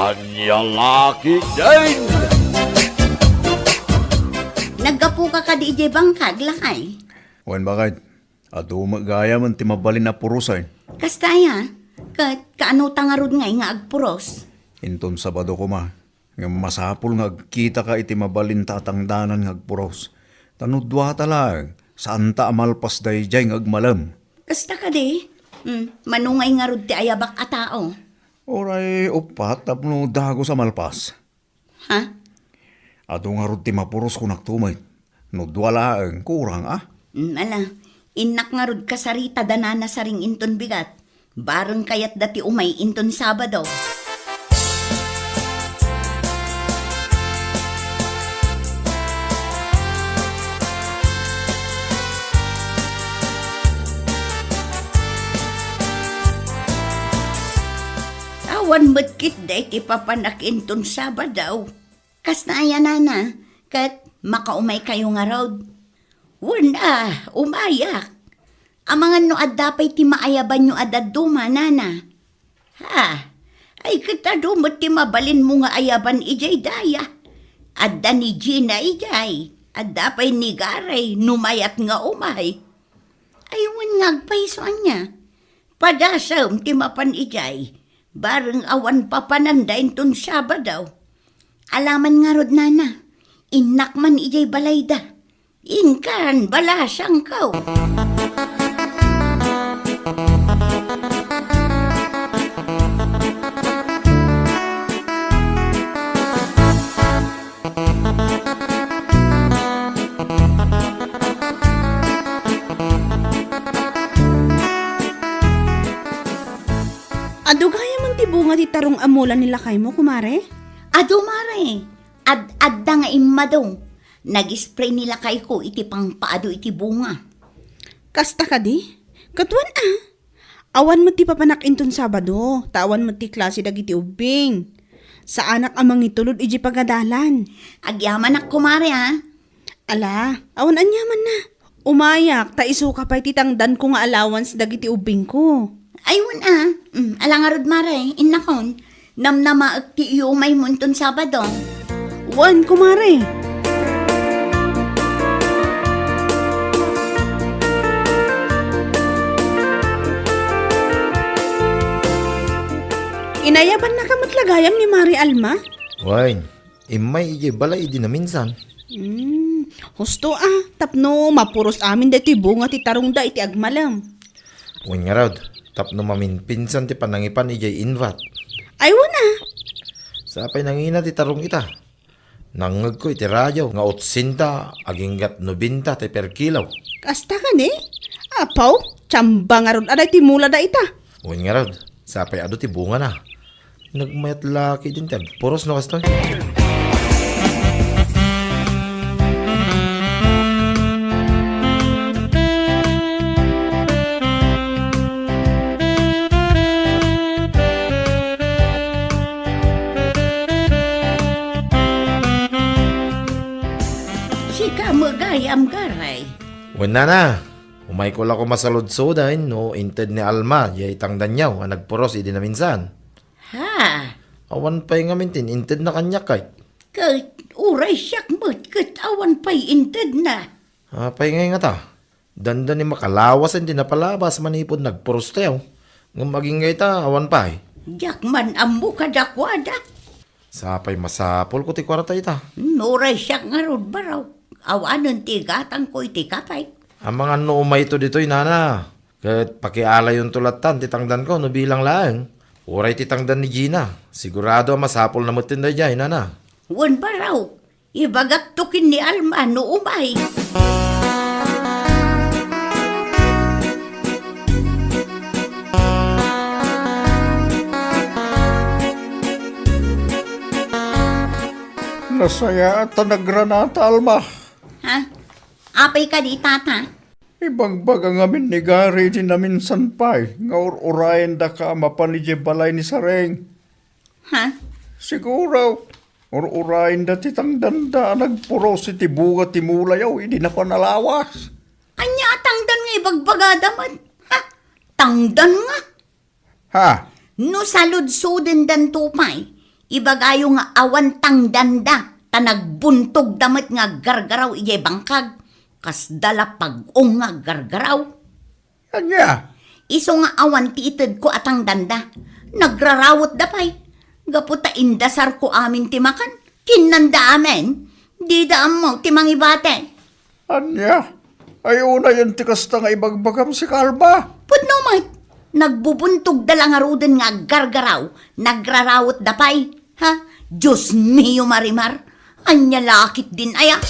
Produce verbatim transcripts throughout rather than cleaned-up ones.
Ania la ketdin? Naggapuka kadi idiay bangkag, lakay? Wen, baket. Adu met gayam ti mabalin a purosen. Kasta aya, ket kaano ta ngarud ngay nga agpuros? Inton Sabado koma, ngem masapul nga agkitaka iti mabalin ta atangdanan nga agpuros. Ta no duata laeng, saanta a malpas daydiay nga agmalem. Kasta kadi? Hmm, mano ngay ngarud ti ayabak a tao? Uray uppat tapno dagus a malpas. Ha? Adu ngarud ti mapuros kunak to met. No dua laeng, kurang a. Hmm, ala, innak ngarud kasarita da nana Saring inton bigat. Bareng kayatda ti umay inton Sabado. Awan met ketdi ti papanak inton Sabado. Kasta aya, nana, ket makaumaykayo ngarud? Wen a, umayak. Amangan no adda pay ti maayabanyo a dadduma, nana. Ha? Ay, ket adu met ti mabalinmo nga ayaban idiay daya. Adda ni Gina idiay. Adda pay ni Gary no mayat nga umay. Ay, wen nga agpayso ania? Padasem ti mapan idiay. Bareng awan papananda inton Sabado. Alaman ngarud, nana, innak man idiay balayda. Inkan, balasangko. Adu gayam man ti bunga ti tarong a mula ni lakaymo, kumare? Adu, mare. Ad-adda nga immadu. Nag-spray ni lakayko iti pangpaadu iti bunga. Kasta kadi? Ket wen a. Awan met ti papanak inton Sabado, ta awan met ti klase dagiti ubbing. Saanak a mangitulod idiay pagadalan. Agyamanak, kumare, a. Ala, awan aniamanna. Umayak, ta isuka pay ti tangdanko nga allowance dagiti ubbingko. Ay, wen a. Mm, ala ngarud, mare, innakon. Namnamaek ti iyumaymo inton Sabado. Wen, kumare. Inayabannaka met la gayam ni Mare Alma? Wen, immay idiay balay idi naminsan. Hmm, husto a, tapno mapuros amin daytoy bunga ti tarongda iti agmalem. Wen ngarud, tapno maminpinsan ti panangipan idiay invat. Ay, wen a. Sapay nangina ti tarong ita. Nangngegko iti radio nga otsenta aginggat nobenta ti per kilo. Kasta kadi? Apaw, tsamba ngarud a daytoy mulada ita. Wen ngarud, sapay adu ti bungana. Nagmayat la ketdin ti agpuros no kastoy. Sika met gayam, Garay. Wen, nana, umayko la koma saludsoden no inted ni Alma diay tangdanyo a nagpuros idi naminsan. Ha? Awan pay ngamin ti intedna kaniak, kay. Ket uray siak met ket awan pay intedna. Apay ngay ngata? Dandani makalawasen ti napalabas manipud nagpuros tayo. Ngem agingga ita, awan pay. Diak man ammo kadakuada. Sapay masapulko ti kuarta ita. Hmm, uray siak ngarud, baro. Awanen ti igatangko iti kape. Amangan no umayto ditoy, nana. Ket pakialayonto lattan ti tangdanko no bilang laeng. Uray ti tangdan ni Gina. Sigurado a masapulna metten daydiay, nana. Wen, baro. Ibagakto ken ni Alma no umay. Nasayaat ta nagranata, Alma. Ha? Apay kadi, tata? Ibagbaga ngamin ni Gary idi naminsan pay nga ur-urayendaka a mapan idiay balay ni Sareng. Ha? Siguro, ur-urayenda ti tangdanda a nagpuros iti bunga ti mulayo idi napan a lawas. Ania a tangdan nga ibagbagada met? Ha? Tangdan nga? Ha? No saludsodendanto pay, Ibagayo nga awan tangdanda, ta nagbuntogda met nga aggargaraw idiay bangkag. Kasda la pag-ong nga aggargaraw. Ania? Isu nga awan ti itedko a tangdanda. Nagrarawetda pay. Gapu ta indasarko amin ti makan. Kinnanda amin. Dida ammo ti mangibati. Ania? Ay, unayen ti kasta nga ibagbagam, sika, Alma. Pudno met. Nagbubuntogda la ngaruden nga aggargaraw. Nagrarawetda pay. Ha? Dios mio, Marimar. Ania la ketdin aya?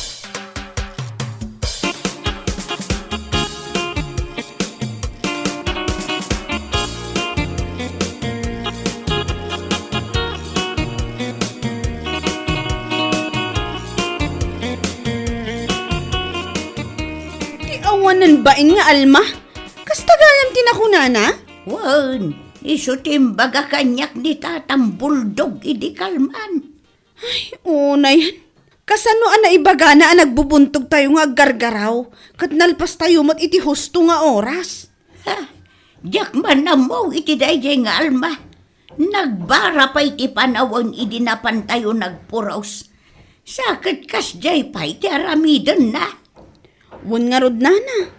Ti awanen bain nga Alma? Kasta gayam ti nakunana? Wen, isu ti imbaga kaniak ni Tatang Buldog idi kalman. Ay, unay. Kasano a naibagana a nagbubuntogtayo nga aggargaraw, ket nalpastayo met iti husto nga oras? Ha, diak man ammo iti daydiay nga Alma. Nagbara pay ti panawen idi napantayo nagpuros. Sa ket kasdiay pay ti aramidenna. Wen ngarud, nana.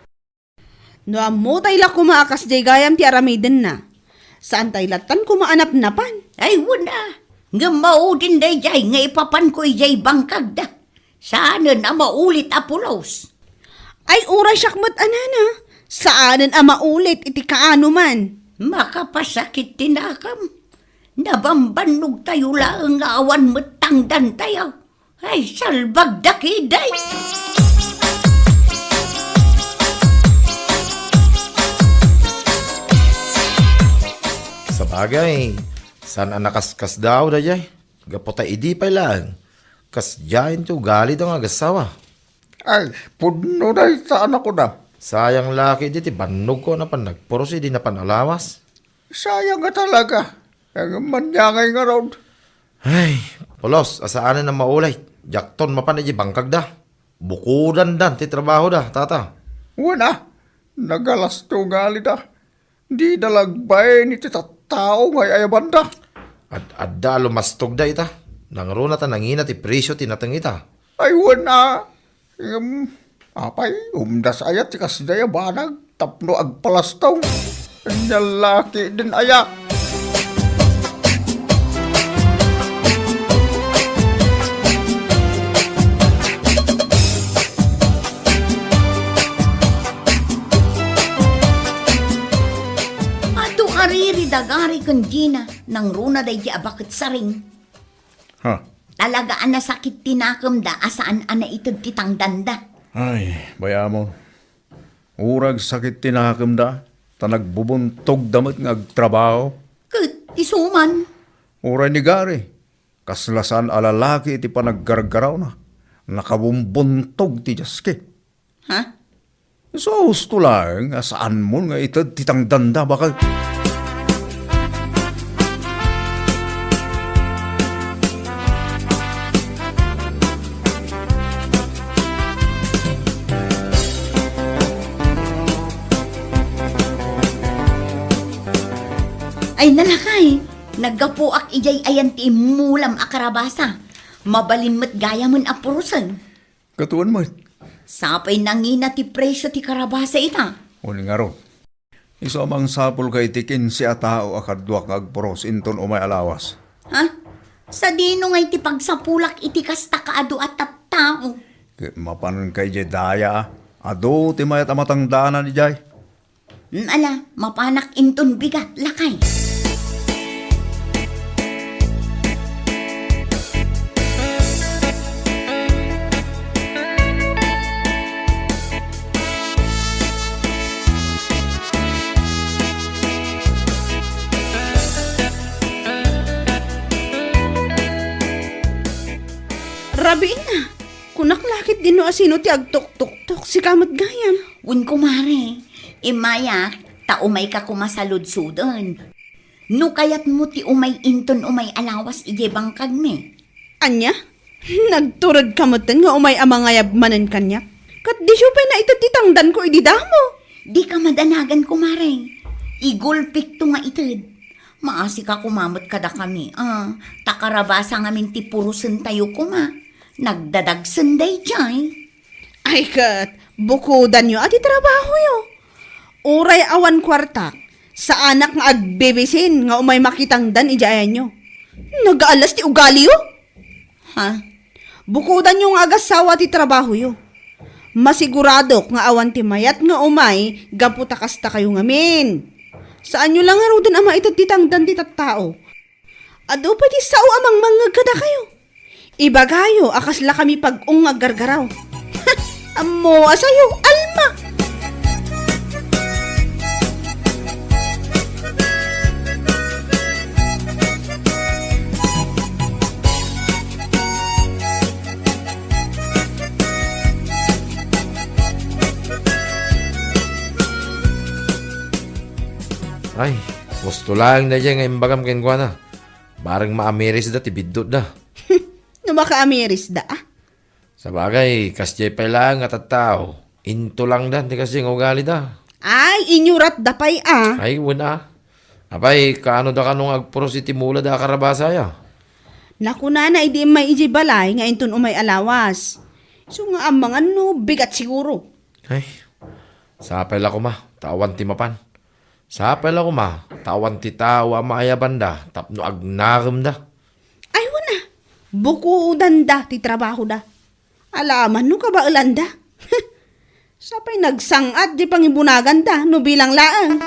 No ammotay la koma a kasdiay gayam ti aramidenna, saantay lattan koma a napnapan. Ay, wen a. Ngem maudin daydiay nga ipapanko idiay bangkagda. Saanen a maulit a pulos. Ay, uray siak met a nana, saanen a maulit iti kaano man. Makapasakit ti nakem. Nabambannogtayo laeng nga awan met tangdantayo. Ay, salbagda ketdi! Sabagay, saan a nakaskasdaaw daydiay? Gapu ta idi pay laeng, kasdiay ti ugalida nga agassawa. Ay, pudno dayta a nakunak. Sayang la ketdi ti bannogko a napan nagpuros idi napan alawas. Sayang nga talaga. Ngem ania ngay ngarud? Ay, pulos a saanen a maulit. Diakton mapan idiay bangkagda. Bukodandan ti trabahoda, tata. Wen a, nagalasto nga alida. Dida la agbain iti tattao nga ay-ayabanda. Ad-adda a lumastogda ita. Nangruna ta nangina ti presio ti nateng ita. Ay, wen a. Ngem, apay, umdas aya ti kasdiay a banag tapno agpalastong? Ania la ketdin aya? Adu a riri da Gary ken Gina, nangruna daydi a baket saring. Ha? Talaga a nasakit ti nakemda a saan a naited ti tangdanda. Ay, bay-amon. Uray sakit ti nakemda, ta nagbubuntogda met nga agtrabaho. Ket isu man. Uray ni Gary, kasla saan a lalaki iti panaggargarawna, nakabumbuntog ti diaski. Ha? Isu a husto laeng a saanmon nga ited ti tangdanda, baket. Ay, nalakay, naggapuak idiay ayan ti immulam a karabasa. Mabalin met gayamen a purosen. Ket wen met. Sapay nangina ti presio ti karabasa ita. Wen ngarud. Isu a mangsapulka iti kinse a tao a kaduak nga agpuros inton umay a lawas. Ha? Sadino ngay ti pagsapulak iti kasta kaadu a tattao? Ket mapanka idiay daya, adu ti mayat a matangdanan idiay. Ala, mapanak inton bigat, lakay. Rabiin na. Kunak la ketdin no asino ti agtuktuktok, sika met gayam. Wen, kumare, immayak, ta umayka koma saludsoden. No kayatmo ti umay inton umay a lawas idiay bangkagmi. Ania? Nagturedka metten nga umay a mangayab manen kaniak? Ket diyo pay naited ti tangdanko idi damo. Dika madanagan, kumare. Igulpikto nga ited. Maasika koma met kadakami, a, ta karabasa ngamin ti purosentayo koma. Nagdadagsen daydiay. Ay ket, bukodanyo a ti trabahoyo. Uray awan kuartak, saanak nga agbibisin nga umay makitangdan idiay ayanyo. Nagaalas ti ugaliyo. Ha? Bukodanyo nga agassawa ti trabahoyo. Masiguradok nga awan ti mayat nga umay gapu ta kastakayo ngamin. Saanyo la ngaruden a maited ti tangdan ti tattao. Adu pay ti sao a mangmangngeg kadakayo. Ibagayo a kasla kami pag-ong nga aggargaraw. Ammo a sayo, Alma! Ay, husto laeng daydiay nga imbagam kenkuana. Bareng maamirisda ti biddutda. No makaamirisda, a? Sabagay, kasdiay pay laeng a tattao, intulangda ti kasdiay nga ugalida. Ay, inyuratda pay, a. Ay, wen a. Apay, kaanoda kano nga agpuros iti mulada a karabasaya? Nakunana idi immay idiay balay nga inton umay a lawas. Isu nga ammangan no bigat siguro. Ay, sapay la koma, ta awan ti mapan. Sapay la koma, ta awan ti tao a maayabanda tapno agnaremda. Ay, wen a, bukodanda ti trabahoda. Alaman no kabaelanda. Sapay nagsang-at ti pangibunaganda no bilang laeng.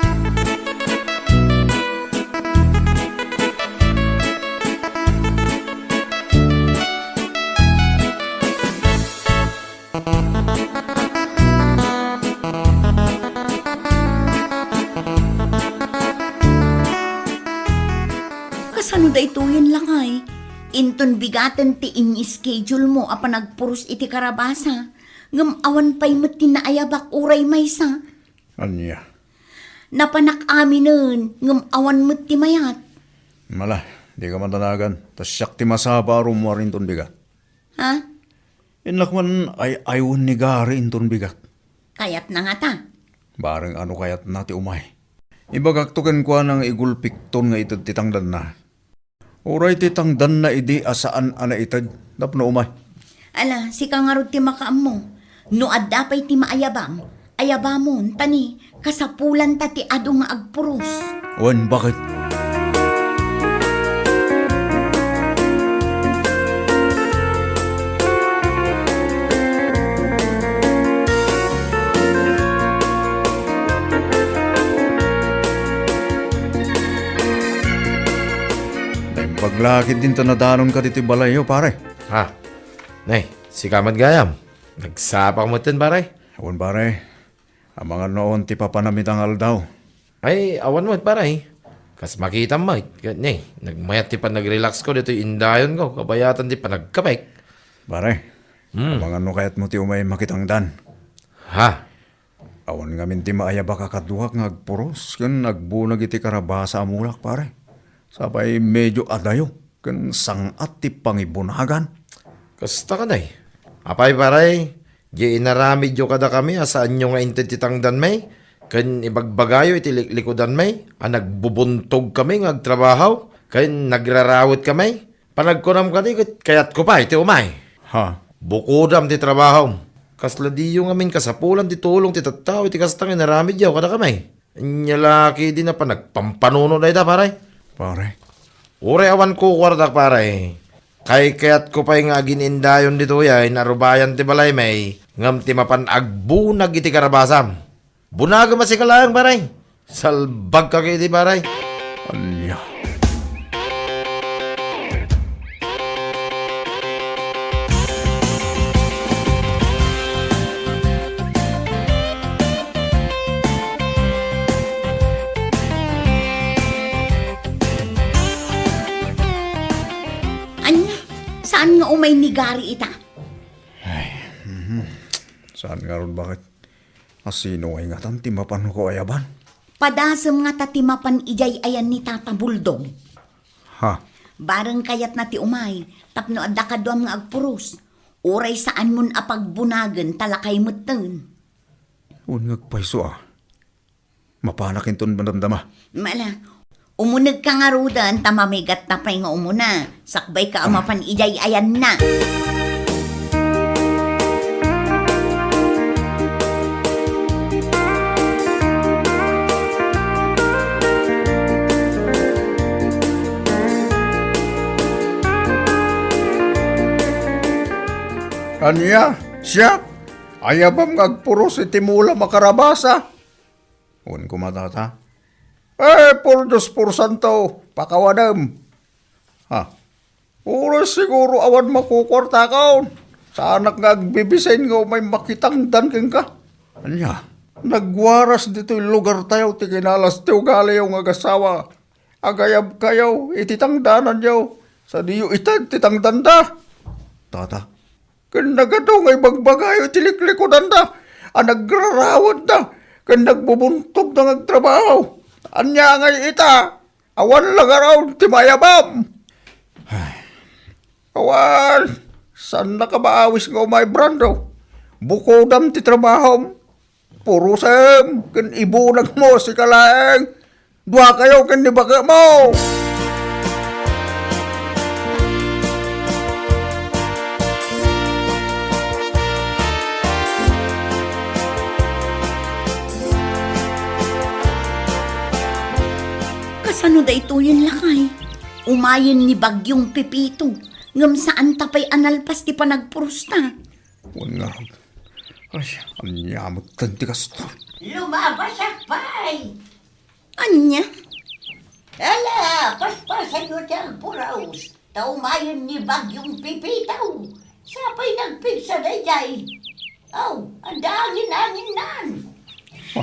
Kasano daytoyen, lakay? Inton bigaten ti in-schedule mo a panagpuros iti karabasa, ngem awan pay met ti naayabak uray maysa. Ania? Napanak aminen, ngem awan met ti mayat. Mala, dika madanagan, ta siak ti masapa a rummuar inton bigat. Ha? Innak man ay-aywen ni Gary inton bigat. Kayatna ngata? Bareng ano kayatna ti umay. Ibagakto kenkuana nga igulpikton nga ited ti tangdanna. Uray ti tangdanna idi a saan a naited tapno umay. Ala, sika ngarud ti makaammo. No adda pay ti maayabam, ayabamon, ta ni, kasapulanta ti adu nga agpuros. Wen, baket. Naimbag la ketdin ta nadanonka ditoy balayyo, pare. Ha? Nay, sika met gayam. Nagsapaka metten, pare? Awan, pare. Amangan no awan ti papanam ita nga aldaw. Ay, awan met, pare. Kas makitam met, ket ne, nagmayat ti panagrelaxko ditoy indayonko, kabayatan ti panagkapek. Pare, Hmm. Amangan no kayatmo ti umay makitangdan. Ha? Awan ngamin ti maayabak a kaduak nga agpuros ken agbunag iti karabasa a mulak, pare. Sapay medio adayo ken sang-at ti pangibunagan. Kasta kadi. Apay, pare, di inaramidyo kadakami a saanyo nga inted ti tangdanmi ken ibagbagayo iti liklikudanmi a nagbubuntogkami nga agtrabaho ken nagrarawet kami? Panagkunam kadi ket kayatko pay ti umay. Ha? Bukodam ti trabahom. Kasla diyo ngamin kasapulan ti tulong ti tattao iti kasta nga inaramidyo kadakami. Ania la ketdi a panagpampanunot dayta, pare? Pare. Uray awan kukuartak, pare. Kaykayatko pay nga agin-indayon ditoy a inarubayan ti balaymi, ngem ti mapan agbunag iti karabasam. Bunagem a sika laeng, pare. Salbagka ketdi, pare. Ania? Ania? Saan nga umay ni Gary ita? Ay, mhm. Saan ngarud, baket? Asino ngay ngatan ti mapanko ayaban? Padasem ngata ti mapan idiay ayan ni Tata Buldog. Ha? Bareng kayatna ti umay, tapno adda kaduam nga agpuros. Uray saanmon a pagbunagen ta lakay metten. Wen nga agpayso a. Mapanak inton madamdama. Mala, Umunegka ngaruden ta mamigatta pay nga umuna. Sakbayka a mapan idiay ayanna. Ania, siak? Ayabam nga agpuros iti mulam a karabasa? Wen koma, tata. Eh, por Dios, por santo, pakawanem. Ha? Uray siguro awan makukuartakon. Saanak nga agbibisin nga umay makitangdan kenka. Ania? Nagwaras ditoy lugartayo ti kinalas ti ugaliyo nga agasawa. Agayabkayo iti tangdananyo. Sadiyo ited ti tangdanda. Tata, ken nagadu nga ibagbagayo iti liklikudanda a nagrarawedda ken nagbubuntogda nga agtrabaho. Ania ngay ita? Awan la ngarud ti mayabam. Ay. Awan, saannaka maawis nga umay, Brando. Bukodam ti trabahom. Purosem ken ibunagmo sika laeng. Duakayo ken ni bakemo. Kasano daytoyen, lakay? Umayen ni Bagyong Pepito, ngem saanta pay a nalpas ti panagpurosta. Wen ngarud. Ay, ania metten ti kasto? Lumabasak pay! Ania? Ala, paspasenyo ti agpuros, ta umayen ni Bagyong Pepito. Sapay nagpigsa daydiay. Aw, adda angin-anginnan.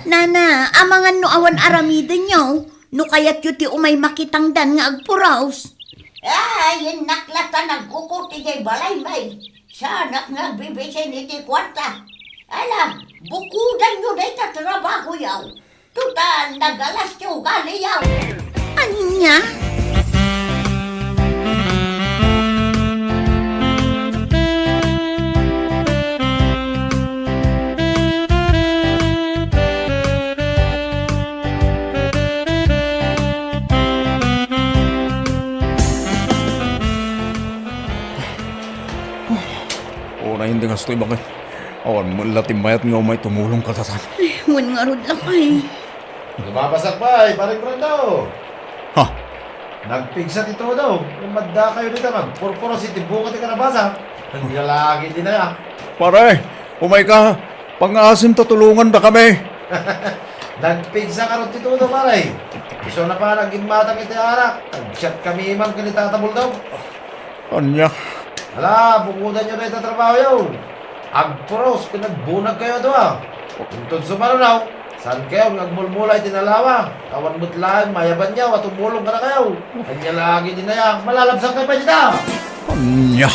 Nana, amangan no awan aramidenyo, no kayatyo ti umay makitangdan nga agpuros. Ay, innak la ta nagkukot idiay balay, may. Saanak nga agbibisin iti kuarta. Ala, bukodanyo dayta trabahoyo. Total, nagalas ti ugaliyo. Ania? Uray, indi kastoy, bakit? Awan met la ti mayat nga umay tumulong kadatan. Ay, wen ngarud, lakay. Lumabasak pay, Pareng Brando. Ha? Nagpigsa ti todo. Umadda kayo dita, magpurpuros iti bunga ti kalabasa. Ang lalaki din na. Pare, umay ka. Pangaasim ta tulongan da kami. Nagpigsa ngarud ti todo, pare. Isu na pa nagimmatang iti arak. Nagsiat kami man ken ni Tata Bulldog. Ania? Ala, bukodanyo dayta trabahoyo. Agpuros ken agbunag kayo a dua. Inton sumaruno, saan kayo nga agmulmula iti nalawa? Awan met laeng mayabanyo a tumulong kadakayo. Ania la agi dinaya, malalabsang kayo pay dita. Ania?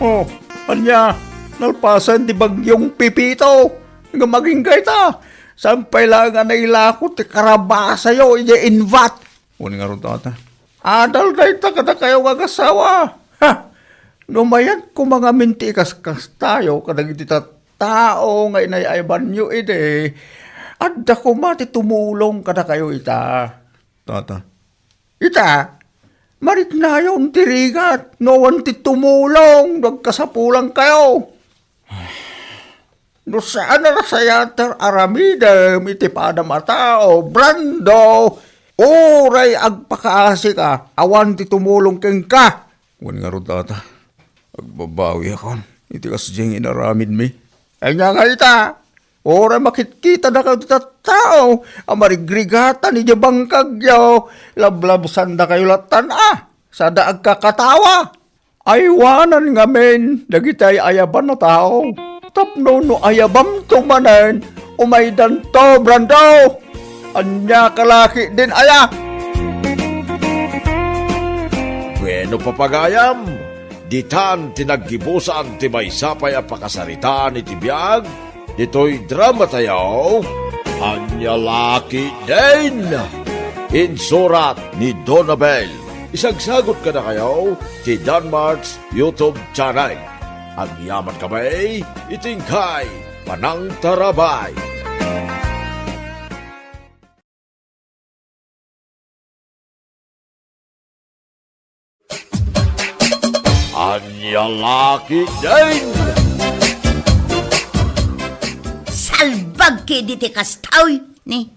Oh, ania, nalpasen ti bagyong Pepito. Ngem agingga ita, saan pay laeng a nailako ti karabasayo idiay inbat. Wen ngarud, tata. Adal dayta kadakayo nga agasawa. Ha! No mayat koma ngamin ti ikaskastayo kadagiti tattao nga inay-ayabanyo idi, adda koma ti tumulong kadakayo ita. Tata. Ita, mariknayon ti rigat no awan ti tumulong no agkasapulankayo. No saan a nasayaat ti aramidem iti padam a tao, Brando, uray agpakaasika, awan ti tumulong kenka. Wen ngarud, tata, agbabawiakon iti kasdiay nga inaramidmi. Ania nga ita? Uray makitkitadakayo ti tattao a marigrigatan idiay bangkagyo, lablabsandakayo lattan a sada agkakatawa. Aywanan ngamin dagiti ay-ayaban a tao. Tapno no ayabamto manen, umaydanto, Brando! Ania kalaki din aya? Bueno, papagayam, ditan ti naggibusan ti maysa pay a pakasaritaan iti biag ditoy drama tayo. Ania la ketdin? Insurat ni Donabel. Isagsagut kadakayo ti Danmart's YouTube channel. Agyaman kami iti inkay panangtarabay. Ania la ketdin? Salbag ketdi ti kastoy, ne.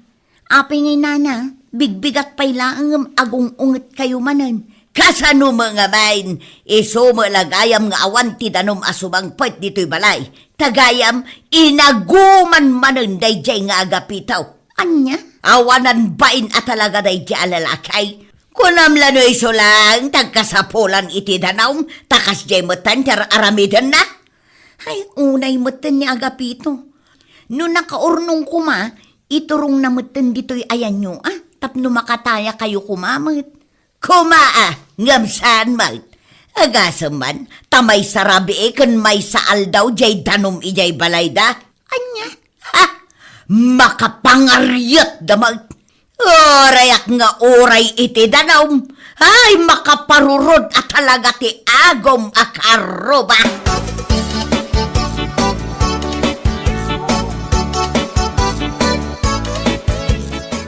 Apay ngay nana, bigbigat pay laeng ngem agung-ungetkayo manen. Kasano met ngamin? Isu met la gayam nga awan ti danum a sumangpet ditoy balay. Ta gayam, inaguman manen daydiay nga agapito. Ania? Awanan bain a talaga daydiay a lalaki. Kunam la no isu laeng ti agkasapulan iti danum, ta kasdiay metten ti ar-aramidenna. Ay, unay metten ni Agapito. No nakaurnong koma, iturongna metten ditoy ayanyo, a, tapno makatayakayo koma met. Koma, a, ngem saan met. Agasem man, ta maysa rabii ken maysa aldaw diay danum idiay balayda. Ania? Ha? Makapangariatda met. Urayak nga uray iti danum. Ay, makaparurod a talaga ti agum a karuba.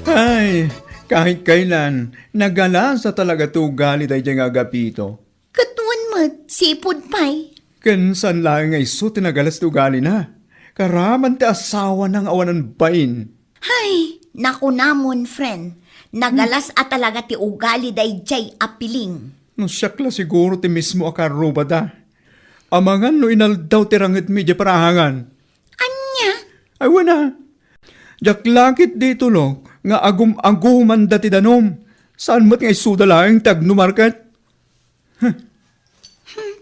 Ay, kahit kailan, nagalas a talaga ti ugali daydiay nga Agapito. Ket wen met, sipud pay. Ken saan laeng nga isu ti nagalas ti ugalina. Karaman ti asawana nga awanan bain. Hay, nakunamon, friend. Nagalas a talaga ti ugali daydiay a piling. No siak la siguro ti mismo a karrubada. Amangan no inaldaw ti rangedmi idiay parahangan. Ania? Ay, wen a. Diak la ketdi itulok nga agum-agumanda ti danum. Saan met nga isuda laeng ti agnumarket? Hmm,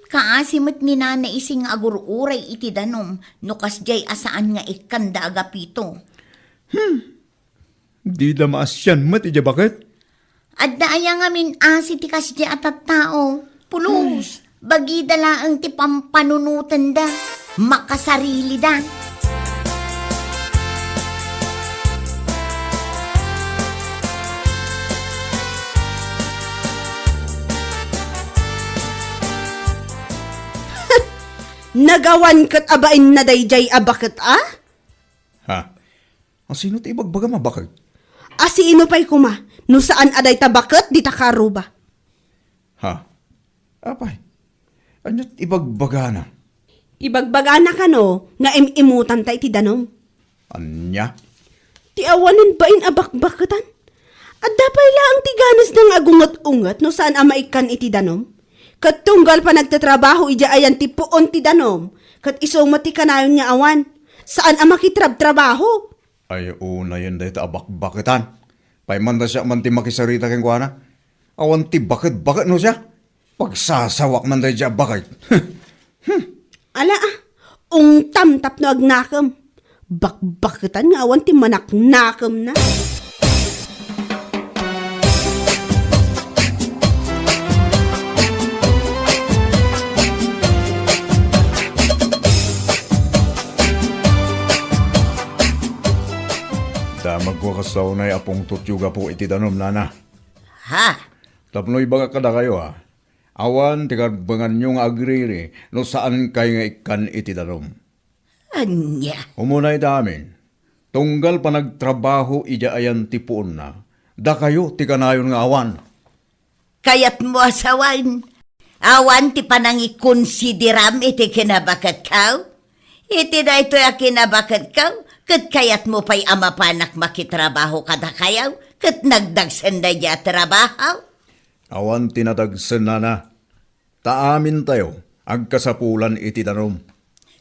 kaasi met ni Nana Ising nga agur-uray iti danum no kasdiay a saan nga ikkanda Agapito. Hmm, dida maasian met idiay baket? Adda aya ngamin asi ti kasdiay a tattao? Pulos, bagida laeng ti pampanunotenda. Makasarilida. Nagawan ket a bainna daydiay a baket a? Ha? Asino ti ibagbagam a baket? Asino pay koma no saan a dayta baket dita karuba? Ha? Apay, ania ti ibagbagana? Ibagbagana kano nga im-imutanta iti danum. Ania? Ti awanen bain a bakbaketan. Adda pay laeng ti ganasda nga agunget-unget no saan a maikkan iti danum. Ket tunggal panagtatrabaho idiay ayan ti puon ti danum, ket isu met ti kanayon nga awan. Saan a makitrabtrabaho. Ay, unayen dayta a bakbaketan. Pay man ta siak man ti makisarita kenkuana. Awan ti baket-baket no siak. Pagsasawak man daydiay a baket. Ala, a, ungtam tapno agnakem. Bakbaketan nga awan ti manaknakemna. Damagko a kasta unay a pungtotyo gapu iti danum, nana. Ha? Tapno ibagak kadakayo, a, awan ti karbenganyo nga agriri no saankay nga ikkan iti danum. Ania? Umuna ita amin, tunggal panagtrabaho idiay ayan ti puonna, dakayo ti kanayon nga awan. Kayatmo a sawen, awan ti panangikonsideram iti kinabaketko? Iti daytoy a kinabaketko, ket kayatmo pay a mapanak makitrabaho kadakayo, ket nagdagsen daydiay a trabaho? Awan ti nadagsen, nana. Ta amintayo, agkasapulan iti danum.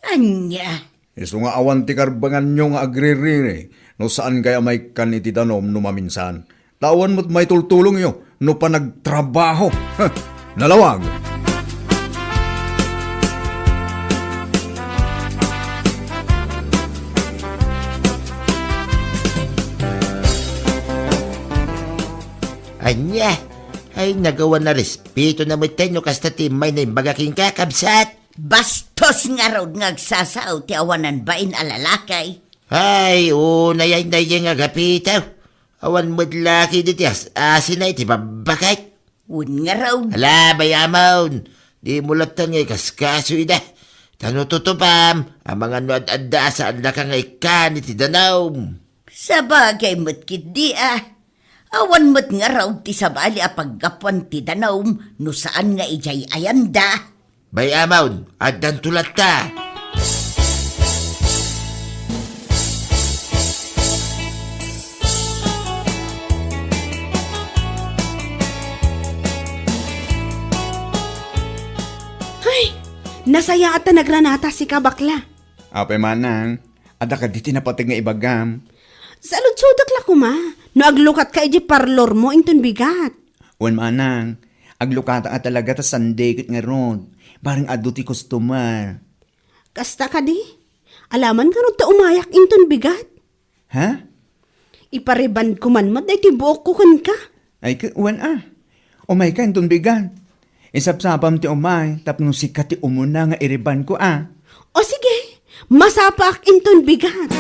Ania? Isu nga awan ti karbenganyo nga agriri no saankay a maikkan iti danum no maminsan. Ta awan met maitultulongyo no panagtrabaho. Nalawag! Ania? Ay, nagawan a respeto na met no kasta ti immay na imbaga kenka, kabsat. Bastos ngarud nga agsasao ti awanan bain a lalaki. Ay, unay ay nayeng agapitaw. Awan met la ketdi ti as-asina iti babbaket. Wen ngarud. Ala, bay-amon, dimo latta nga ikaskaso ida. Ta no tutupam, amangan no ad-adda a saannaka nga ikkan iti danum. Sabagay met ketdi a. Awan met ngarud ti sabali a paggapuan ti danum no saan nga idiay ayanda. Bay-amon, addanto latta. Ay, nasayaat ta nagranata sika, bakla. Apay, manang, adda kadi ti napateg nga ibagam? Saludsodek la koma, no aglukatka idiay parlormo inton bigat. Wen, manang, aglukatak a talaga ta Sunday ket ngarud. Bareng adu ti customer. Kasta kadi? Alaman ngarud ta umayak inton bigat. Ha? Iparebandko man met daytoy buokko kenka. Ay, ke-, wen a. Umayka inton bigat. Isapsapam ti umay tapno sika ti umuna nga irebandko a. O sige, masapaak inton bigat.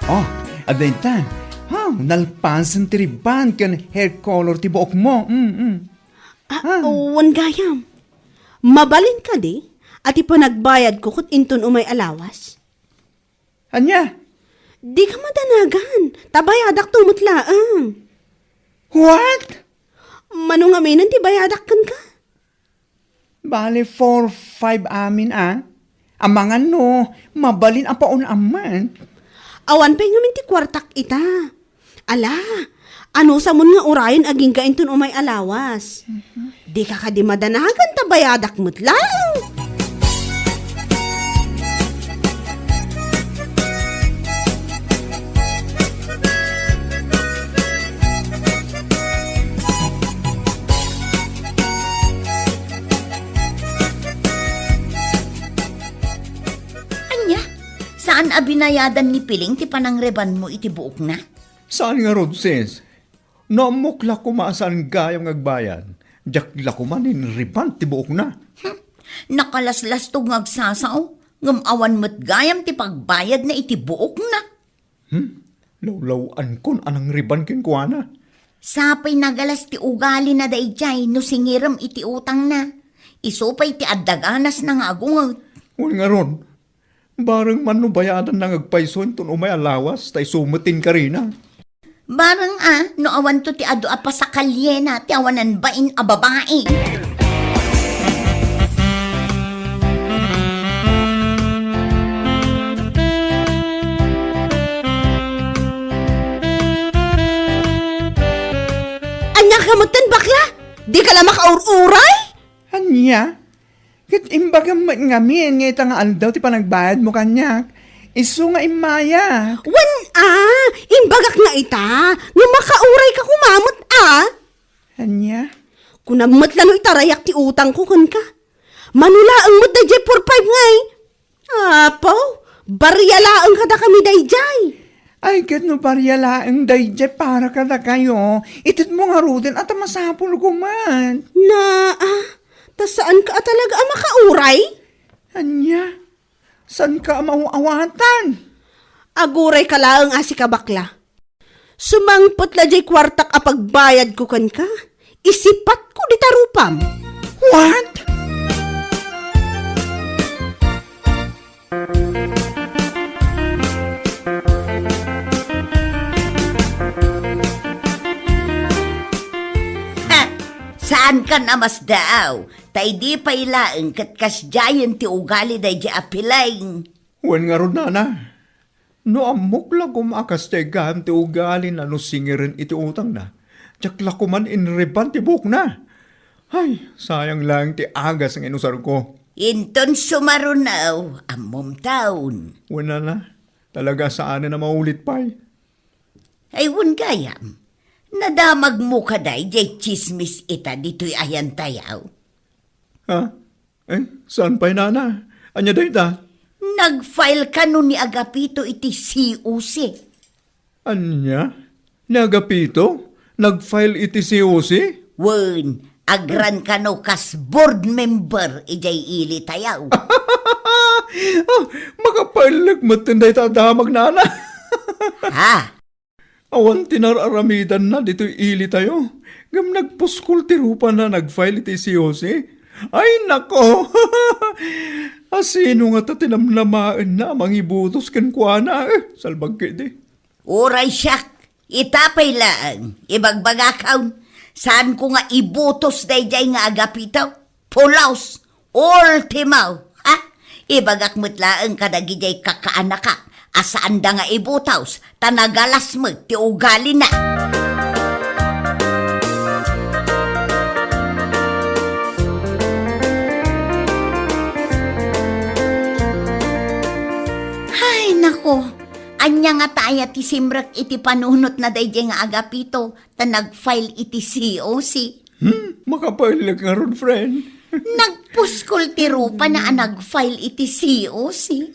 Oh, adda ita. Ha, nalpasen ti rebond ken hair color ti buokmo. Mm, mm. Ah, Ah. wen gayam. Mabalin kadi a ti panagbayadko ket inton umay a lawas? Ania? Dika madanagan, ta bayadakto met laeng. What? Mano ngamin ti bayadak kenka? Bale, four five amin a. Amangan no, mabalin a paun-am man. Awan pay ngamin ti kuartak ita. Ala, anusamon nga urayen agingga inton umay a lawas. Dika kadi madanagan ta bayadak met laeng. Ania? Saan a binayadan ni Piling ti panangrebandmo iti buokna? Saan ngarud, sis? No ammok la koma a saan gayam nga agbayad, diak la koma inrebond ti buokna. Hmm, nakalaslastog nga agsasao, ngem awan met gayam ti pagbayadna iti buokna. Hmm, lawlaw-ankon a nangrebond kenkuana. Sapay nagalas ti ugalina daydiay no singirem iti utangna. Isu pay ti adda ganasna nga agunget. Wen ngarud, bareng man no bayadanna nga agpayso inton umay a lawas, ta isu met ti inkarina. Bareng a, no awanto ti adu a pasakalyena ti awanan bain a babai. Ania ka metten, bakla? Dika la makaur-uray? Ania? Ket imbagam met ngamin nga ita nga aldaw ti panagbayadmo kaniak, isu nga immayak. Wen a, imbagak nga ita, nga makauray ka koma met a. Ania? Kunam met la no itarayak ti utangko kenka. Mano laeng met daydiay four five ngay. Apo, barya laeng kadakami daydiay. Ay, ket no barya laeng daydiay para kadakayo, itedmo ngaruden a ta masapulko met. Naa, ta saanka a talaga a makauray? Ania? Saanka a mauawatan? Agurayka laeng a sika, bakla. Sumangpet la diay kuartak a pagbayadko kenka, isipatko dita rupam. What? Ha! Saankan a masdaaw, ta idi pay laeng ket kasdiayen ti ugali daydiay a Piling. Wen ngarud, nana, no ammok la koma a kasdiay gayam ti ugalina no singiren iti utangna, diak la koman inrebond ti buokna. Ay, sayang laeng ti agas nga inusarko. Inton sumaruno, ammom taon. Wen, nana, talaga saanen a maulit pay. Ay, wen gayam, nadamagmo kadi diay tsismis ita ditoy ayantayo? Ha? Eh, saan pay, nana? Ania dayta? Nag-file kano ni Agapito iti C O C. Ania? Ni Agapito? Nag-file iti C O C? Wen, agran kano kas board member idiay ilitayo. Ah, makapaellek metten dayta a damag, nana. Ha? Awan ti nar-aramidanna ditoy ilitayo. Ngem nagpuskol ti rupana, nag-file iti C O C. Ay, nako! Asino ngata ti namnamaenna a mangibutos kenkuana? Eh, salbag ketdi. Uray siak, ita pay laeng, ibagbagakon, saanko nga ibutos daydiay nga Agapito. Pulos! Ultimo! Ha? Ibagak met laeng kadagidiay kakaanakak a saanda nga ibutos, ta nagalas met ti ugalina. Ay, nako! Ania ngata aya ti simrek iti panunotna daydiay nga Agapito ta nag-file iti C O C? Hmm, makapaellek ngarud, friend. Nagpuskol ti rupana a nag-file iti C O C.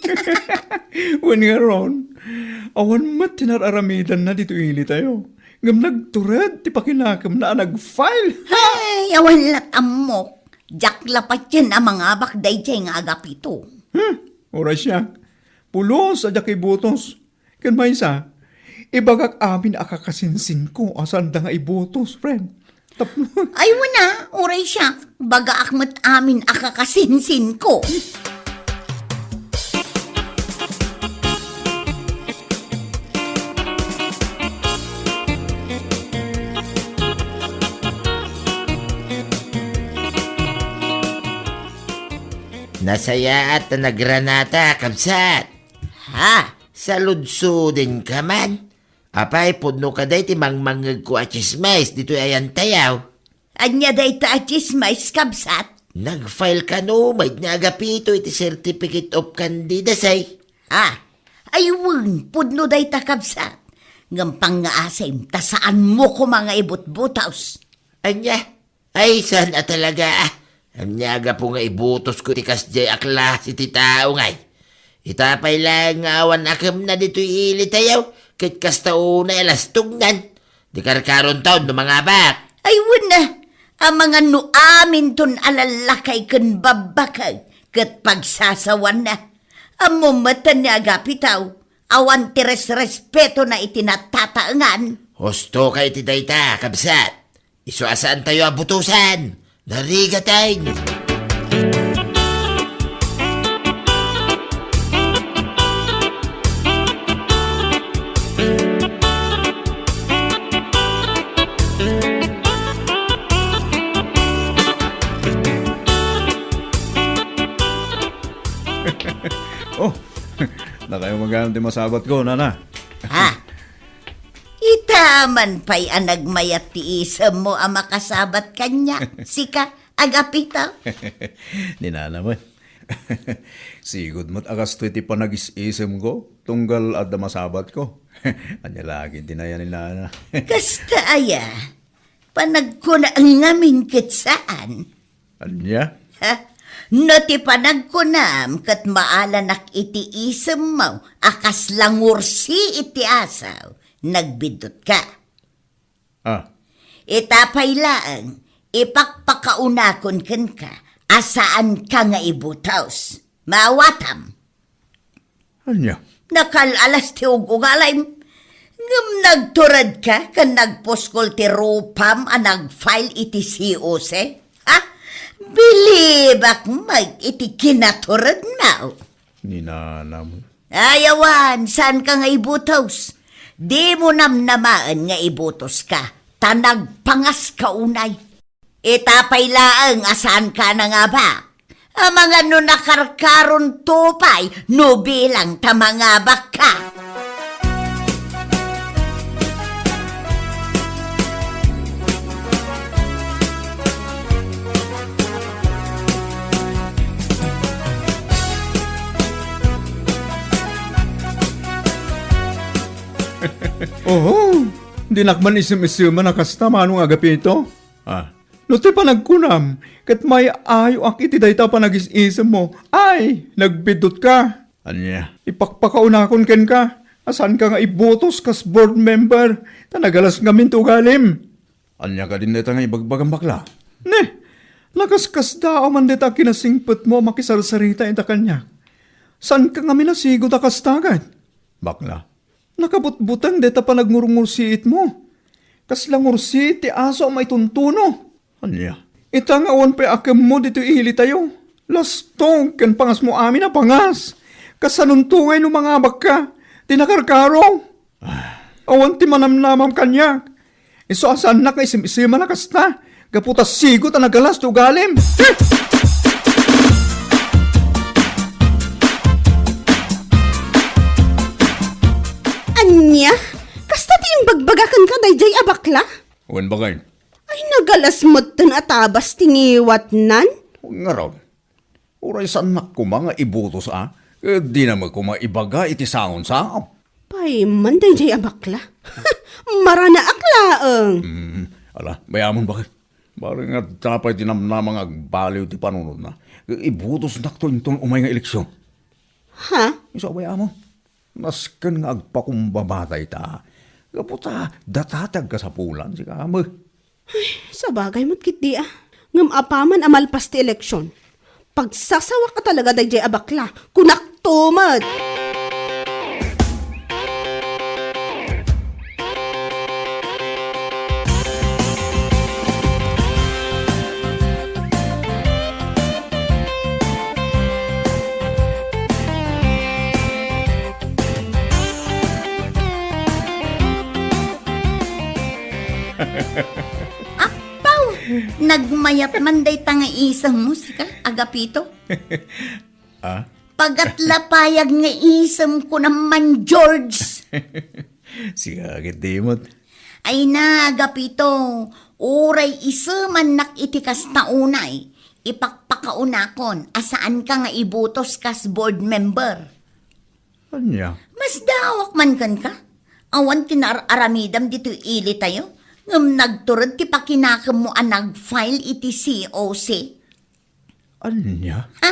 Wen ngarud, awan met ti nar-aramidanna ditoy ilitayo. Ngem nagtured ti pakinakemna a nag-file. Ay, awan lat ammok. Diak la patien a mangabak daydiay nga Agapito. Hmm, uray siak. Pulos a diak ibutos. Ken maysa, ibagak amin a kakasinsinko a saanda nga ibutos, friend. Tapno Ay, wen a, uray siak, bagaak met amin a kakasinsinko. Nasayaat ta nagranata, kabsat. Ha? Saludsodenka man? Apay, pudno kadi ti mangmangngegko a tsismis ditoy ayantayo? Ania dayta a tsismis, kabsat? Nag-file kano met ni Agapito iti Certificate of Candidacy. Ah, ay wen, pudno dayta, kabsat. Ngem pangngaasim ta saanmo koma nga ibutbutos. Ania? Ay, saan a talaga, ah. Ania gapu nga ibutosko ti kasdiay a klase ti tao ngay? Ita pay laeng nga awan akemna ditoy ilitayo, ket kasta unay a lastognan. Di karkaronton no mangabak. Ay, wen a, amangan no aminton a lallakay ken babbakay, ket pagsasawanna. Ammo metten ni Agapito, awan ti resrespetona iti natataengan. Husto ka iti dayta, kabsat. Isu a saantayo a butosan. Narigaten! Oh, nakayo magayam ti masabatko, nana. Ha? Ita man pay a nagmayat ti isemmo a makasabat kaniak, sika, Agapito? Ni nana met. Sigud met a kastoy ti panagis-isemko, tunggal adda masabatko. Ania la ketdi aya ni nana? Kasta aya, panagkuna ngamin ket saan. Ania? Ha? No ti panagkunam ket maalanak iti isemmo a kasla ngursi iti asaw, nagbiddutka. Ah. Ita pay laeng, ipakpakaunakon kenka a saanka nga ibutos. Maawatam? Ania? Nakal-alas ti ug-ugalim. Ngem nagturedka ken nagpuskol ti rupam a nag-file iti C O C? Ha? Bilibak met iti kinaturedmo. Ni nanam. Ay, awan, saanka nga ibutos. Dimo namnamaen nga ibutoska, ta nagpangaska unay. Ita pay laeng a saanka a nangabak. Amangan no nakarkaronto pay no bilang ta mangabakka. Oho, dinak man isem-iseman a kasta, Manong Agapito. Ah, no ti panagkunam, ket maayo-ayoak iti dayta a panagis-isemmo. Ay, nagbiddutka. Ania, ipakpakaunakon kenka a saanka nga ibutos kas board member, ta nagalas ngamin ti ugalim. Ania kadin dayta nga ibagbagam, bakla? Ne, nakaskasdaaw man dayta a kinasingpetmo a makisarsarita ita kaniak. Saanka ngamin a sigo ta kasta ket? Bakla, nakabutbuteng dayta panagngurngursiitmo. Kasla ngursiit ti aso a maituntuno. Ania? Ita nga awan pay akemmo ditoy ilitayo. Lastog ken pangasmo amin a pangas. Kasanonto ngay no mangabakka ti nakarkaro? Ah. Awan ti manamnamam kaniak. Isu a saannak nga isim-isiman a kasta, gapu ta sigo ta nagalas ti ugalim. Ania? Kasta ti imbagbaga kenka daydiay a bakla? Wen, bakay. Ay, nagalas metten a tabas ti ngiwatnan? Ngarud, uray saannak koma nga ibutos a, ket dina met koma ibaga iti sangon-sao. Pay man daydiay a bakla. Maranaak laeng. Hmm, ala, bay-amon, bakay. Bareng adda pay ti namnama nga agbaliw ti panunotna. Ibutosnakto inton umay nga eleksion. Ha? Isu a bay-amon. Nasken nga agpakumbaba dayta. Gapu ta data ti agkasapulan, sika met. Ay, sabagay met ketdi a. Ngem apaman a malpas ti eleksion, pagsasawak a talaga daydiay a bakla, kunakto met. Apaw! Nagmayat man dayta nga isemmo, sika, Agapito. Ah? Pagatlapayag nga isem ko naman, George. Sika ket di met. Ay na, Agapito, uray isemannak iti kasta unay, ipakpakaunakon a saanka nga ibutos kas board member. Ania? Masdaawak man kenka. Awan ti naar-aramidam ditoy ilitayo, ngem nagtured ti pakinakemmo a nag-file iti C O C. Ania? Ha?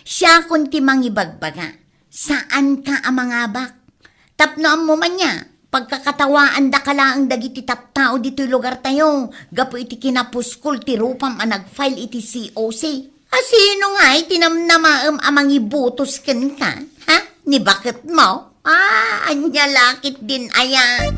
Siakon ti mangibagbaga. Saanka a mangabak. Tapno ammo man nia, pagkakatawaandaka laeng dagiti tattao ditoy lugartayo gapu iti kinapuskol ti rupam a nag-file iti C O C. A sino ngay ti namnamaem a mangibutos kenka? Ha? Ni baketmo? Ah, ania la ketdin aya?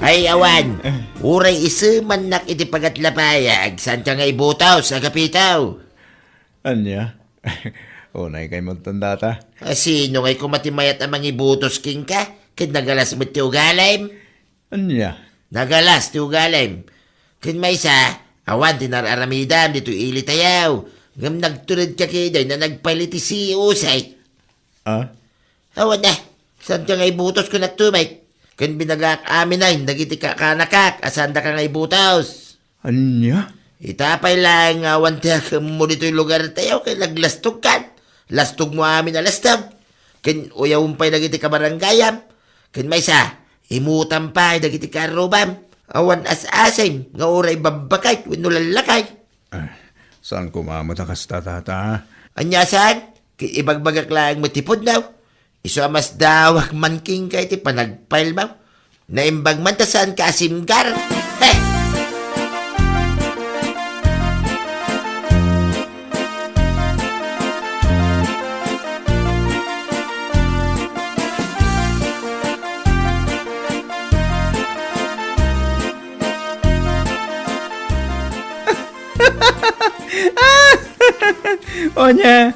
Ay, awan. Uray isemannak iti pagatlapayag, saanka nga ibutos, Agapito. Ania? Unay kay magtandata. A sino ngay koma ti mayat a mangibutos kenka? Ket nagalas met ti ugalim? Ania? Nagalas ti ugalim. Ken maysa, awan ti naar-aramidam ditoy ilitayo. Ngem nagturedka ketdi a nag-file iti C O C. Ah? Awan a, saanka nga ibutos, kunakto met. Ken binagak amin dagiti kakanakak a saandaka nga ibutos. Ania? Ita pay laeng nga awan ti akemmo ditoy lugartayo ket naglastogkan. Lastogmo amin a lastog. Ken uyawem pay dagiti kabaranggayam. Ken maysa, imutam pay dagiti karrubam. Awan as-asem nga uray babbaket wenno lallakay. Ah, saan koma met a kasta, tata? Ania saan? Ket ibagbagak laeng met ti pudno. Isu a masdaawak man kenka iti panagfile mo. Naimbag man ta saanka a simgar. Heh! O nia,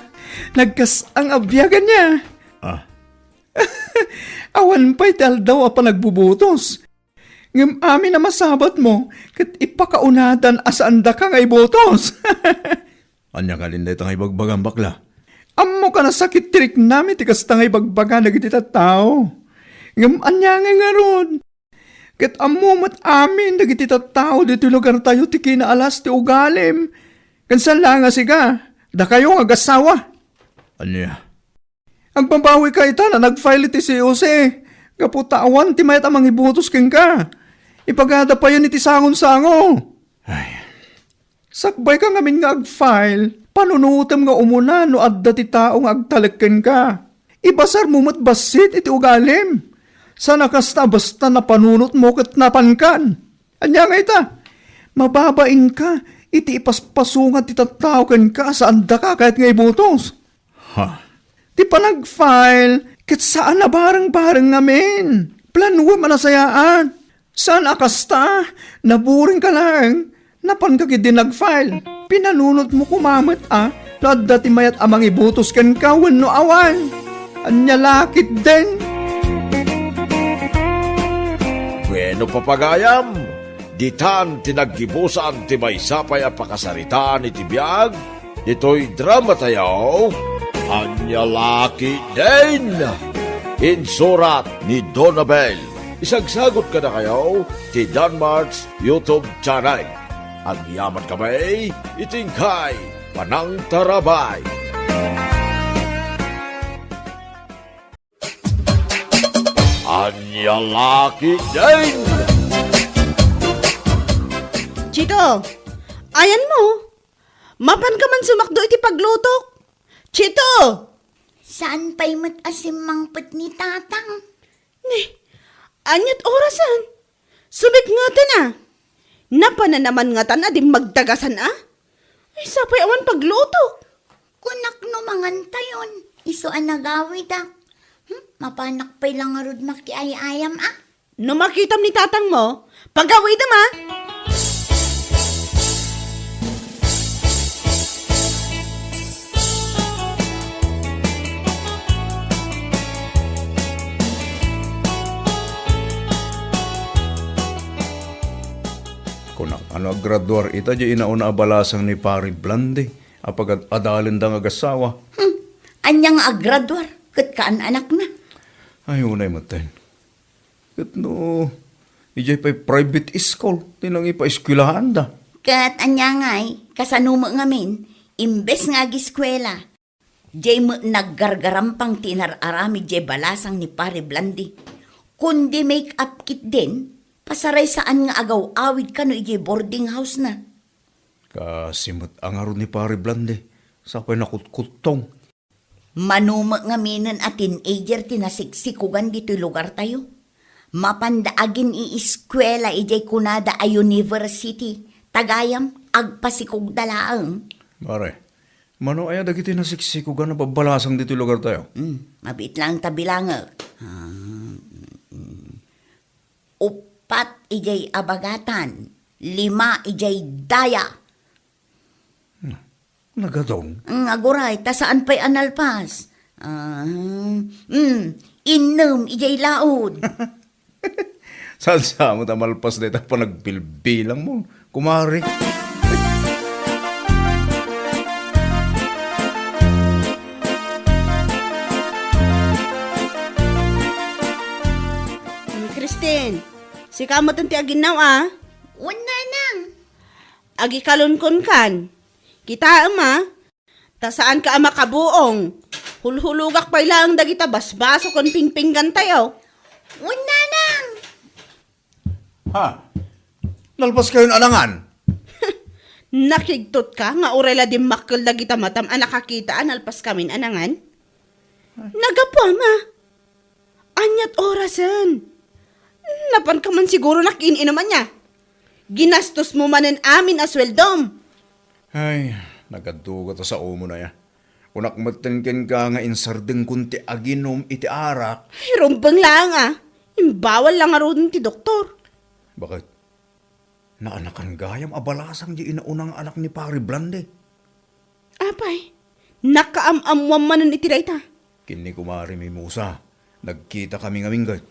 nagkas-ang a biag ania. Ah. Awan pay ti aldaw a panagbubutos. Ngem amin a masabatmo ket ipakaunatan a saandaka nga ibutos. Ania kadin dayta nga ibagbagam, bakla? Ammok a nasakit ti riknam iti kasta nga ibagbaga dagiti tattao. Ngem ania ngay ngarud? Ket ammo met amin dagiti tattao ditoy lugartayo ti kinaalas ti ugalim. Ken saan laeng a sika, dakayo nga agassawa. Ania? Agbabawika ita a nag-file iti C O C, gapu ta awan ti mayat a mangibutos kenka. Ibagada payen iti sangonsango. Ay. Sakbayka ngamin nga ag-file, panunotem nga umuna no adda ti tao nga agtalek kenka. Ibasarmo met bassit iti ugalim. Saan a kasta a basta napanunotmo ket napankan. Ania nga ita? Mababainka iti ipaspasungad ti tattao kenka a saanda ka kayat nga ibutos. Ha? Ti panag-file, ket saan a bareng-bareng ngamin. Planuem a nasayaat. Saan a kasta, naburing ka laeng. Napan ka ketdi nag-file. Pinanunotmo koma met a no adda ti mayat a mangibutos kenka wenno awan. Ania la ketdin? Bueno, papagayam, ditan ti naggibusan ti maysa pay a pakasaritaan iti biag ditoy dramatayo, Ania La Ketdin? Insurat ni Donabel. Isagsagot kadakayo ti Danmart's YouTube channel. Agyaman kami iti inkay panangtarabay. Ania La Ketdin? Chito, ayanmo? Mapanka man sumakdo iti paglutok? Chito! Saan pay met a simmangpet ni Tatang? Ne, aniat orasen? Sumipngetan a. Napanna naman ngatan a dimmagdagasan a? Ay, sapay awan paglutok. Kunak no mangantayon, isu a nagawidak. Hmm, mapanak pay la ngarud makiay-ayam a? No makitam ni tatangmo, pagawidem a. Kunak, ano, aggraduar ita diay inauna a balasang ni Pari Blandi a pagad-adalenda nga agasawa. Hmm. Ania nga aggraduar? Ket kaan anakna? Ay, unay metten. Ket no, idiay pay private school ti nangipaeskuelanda. Ket ania ngay, kasano met ngamin, imbes nga agiskuela, diay met naggargarampang ti inar-aramid diay balasang ni Pari Blandi. Kundi make-up kit din, pasaray saan nga agaw-awid kano idiay boarding house-na. Kasi met a ngarud ni Pari Blandi, sapay nakutkuttong. Mano met ngaminen a teenager ti nasiksikugan ditoy lugartayo. Mapanda agin-iiskuela idiay kunada a university, tagayam, agpasikugda laeng. Pare, mano aya dagiti nasiksikugan a babbalasang ditoy lugartayo? Hmm, mabiit laeng ta bilangek. Ah, mm, mm. Uppat idiay abagatan, lima idiay daya. Hmm. Nagadun? Mm, aguray, ta saan pay a nalpas? Ah, mm, innem idiay laod. Saan sa mo ta malpas dayta panagbilbilangmo, kumare? Mm, Christine, sika met ti aginnaw, a? Wen, nanang. Agikalunkonkan. Kitaem, a? Ta saanka a makabuong. Hulhulogak pay laeng dagita basbaso ken pingpinggantayo. Wen, nanang. Ha? Nalpaskayon a nangan? Nakigtotka nga uray la dimmakkel dagita matam a nakakita a nalpaskamin a nangan? Nagapuam a. Aniat orasen? Napanka man siguro nakiin-inum ania. Ginastosmo manen amin a sueldom. Ay, nagadugat a saomo na ya. Kunak metten kenka nga insardengkon ti aginum iti arak. Ay, rumbeng laeng a. Imbawal la ngaruden ti doktor. Bakit? Naanakan gayam a balasang di inauna nga anak ni Pari Blande. Apay, nakaam-ammuam manen iti dayta? Ken ni Kumare Mimosa, nagkita kami ngamin, ket.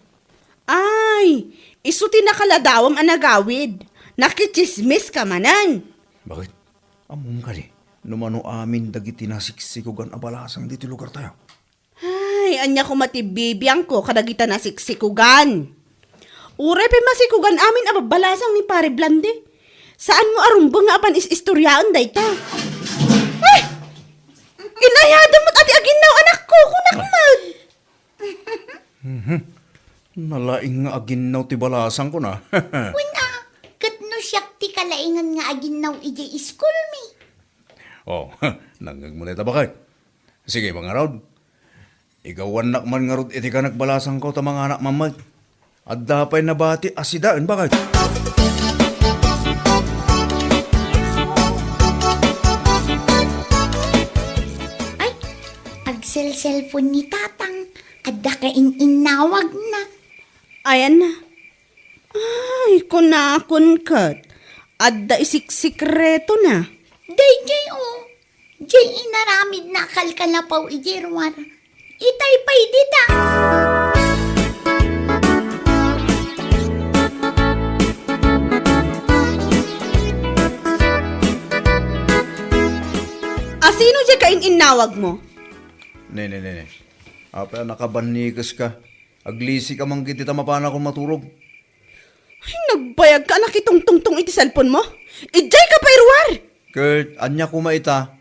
Ay, isu ti nakaladawam a nagawid. Nakitsismis ka manen. Bakit? Ammom kadi, no mano amin dagiti nasiksikugan a balasang ditoy lugartayo? Ay, ania koma ti bibiangko kadagita nasiksikugan? Uray pay masikugan amin a babbalasang ni Pare Blande. Saanmo a rumbeng nga apan is-istoriaen dayta. Ay! Inayadem met a ti aginnaw, anak! Kukunak met. Mhm. Nalaing nga aginnaw ti balasangko na. Wen a, ket no siak ti kalaingan nga aginnaw idiay iskulmi. Oh, nangngegmo dayta, bakay. Sige, mangarud. Igawannak man ngarud iti kanak balasangko ta manganak man met. Adda pay nabati a sidaen, bakay. Ay, agselselpon ni Tatang. Adda kain-innawagna. Ayan na. Ay, kunakon ket, adda isiksikretona. Daydiay, o. Diay inaramidna a kalkalapaw idiay ruar. Itay pay dita. Asino diay kain-innawagmo? Ne, ne, ne, ne. Apay a nakabannikes ka? Aglisi ka man ketdi ta mapanakon maturog. Ay, nagbayag ka a nakitungtungtong iti cellphone mo? Idiay ka pay ruar! Ket, ania koma ita?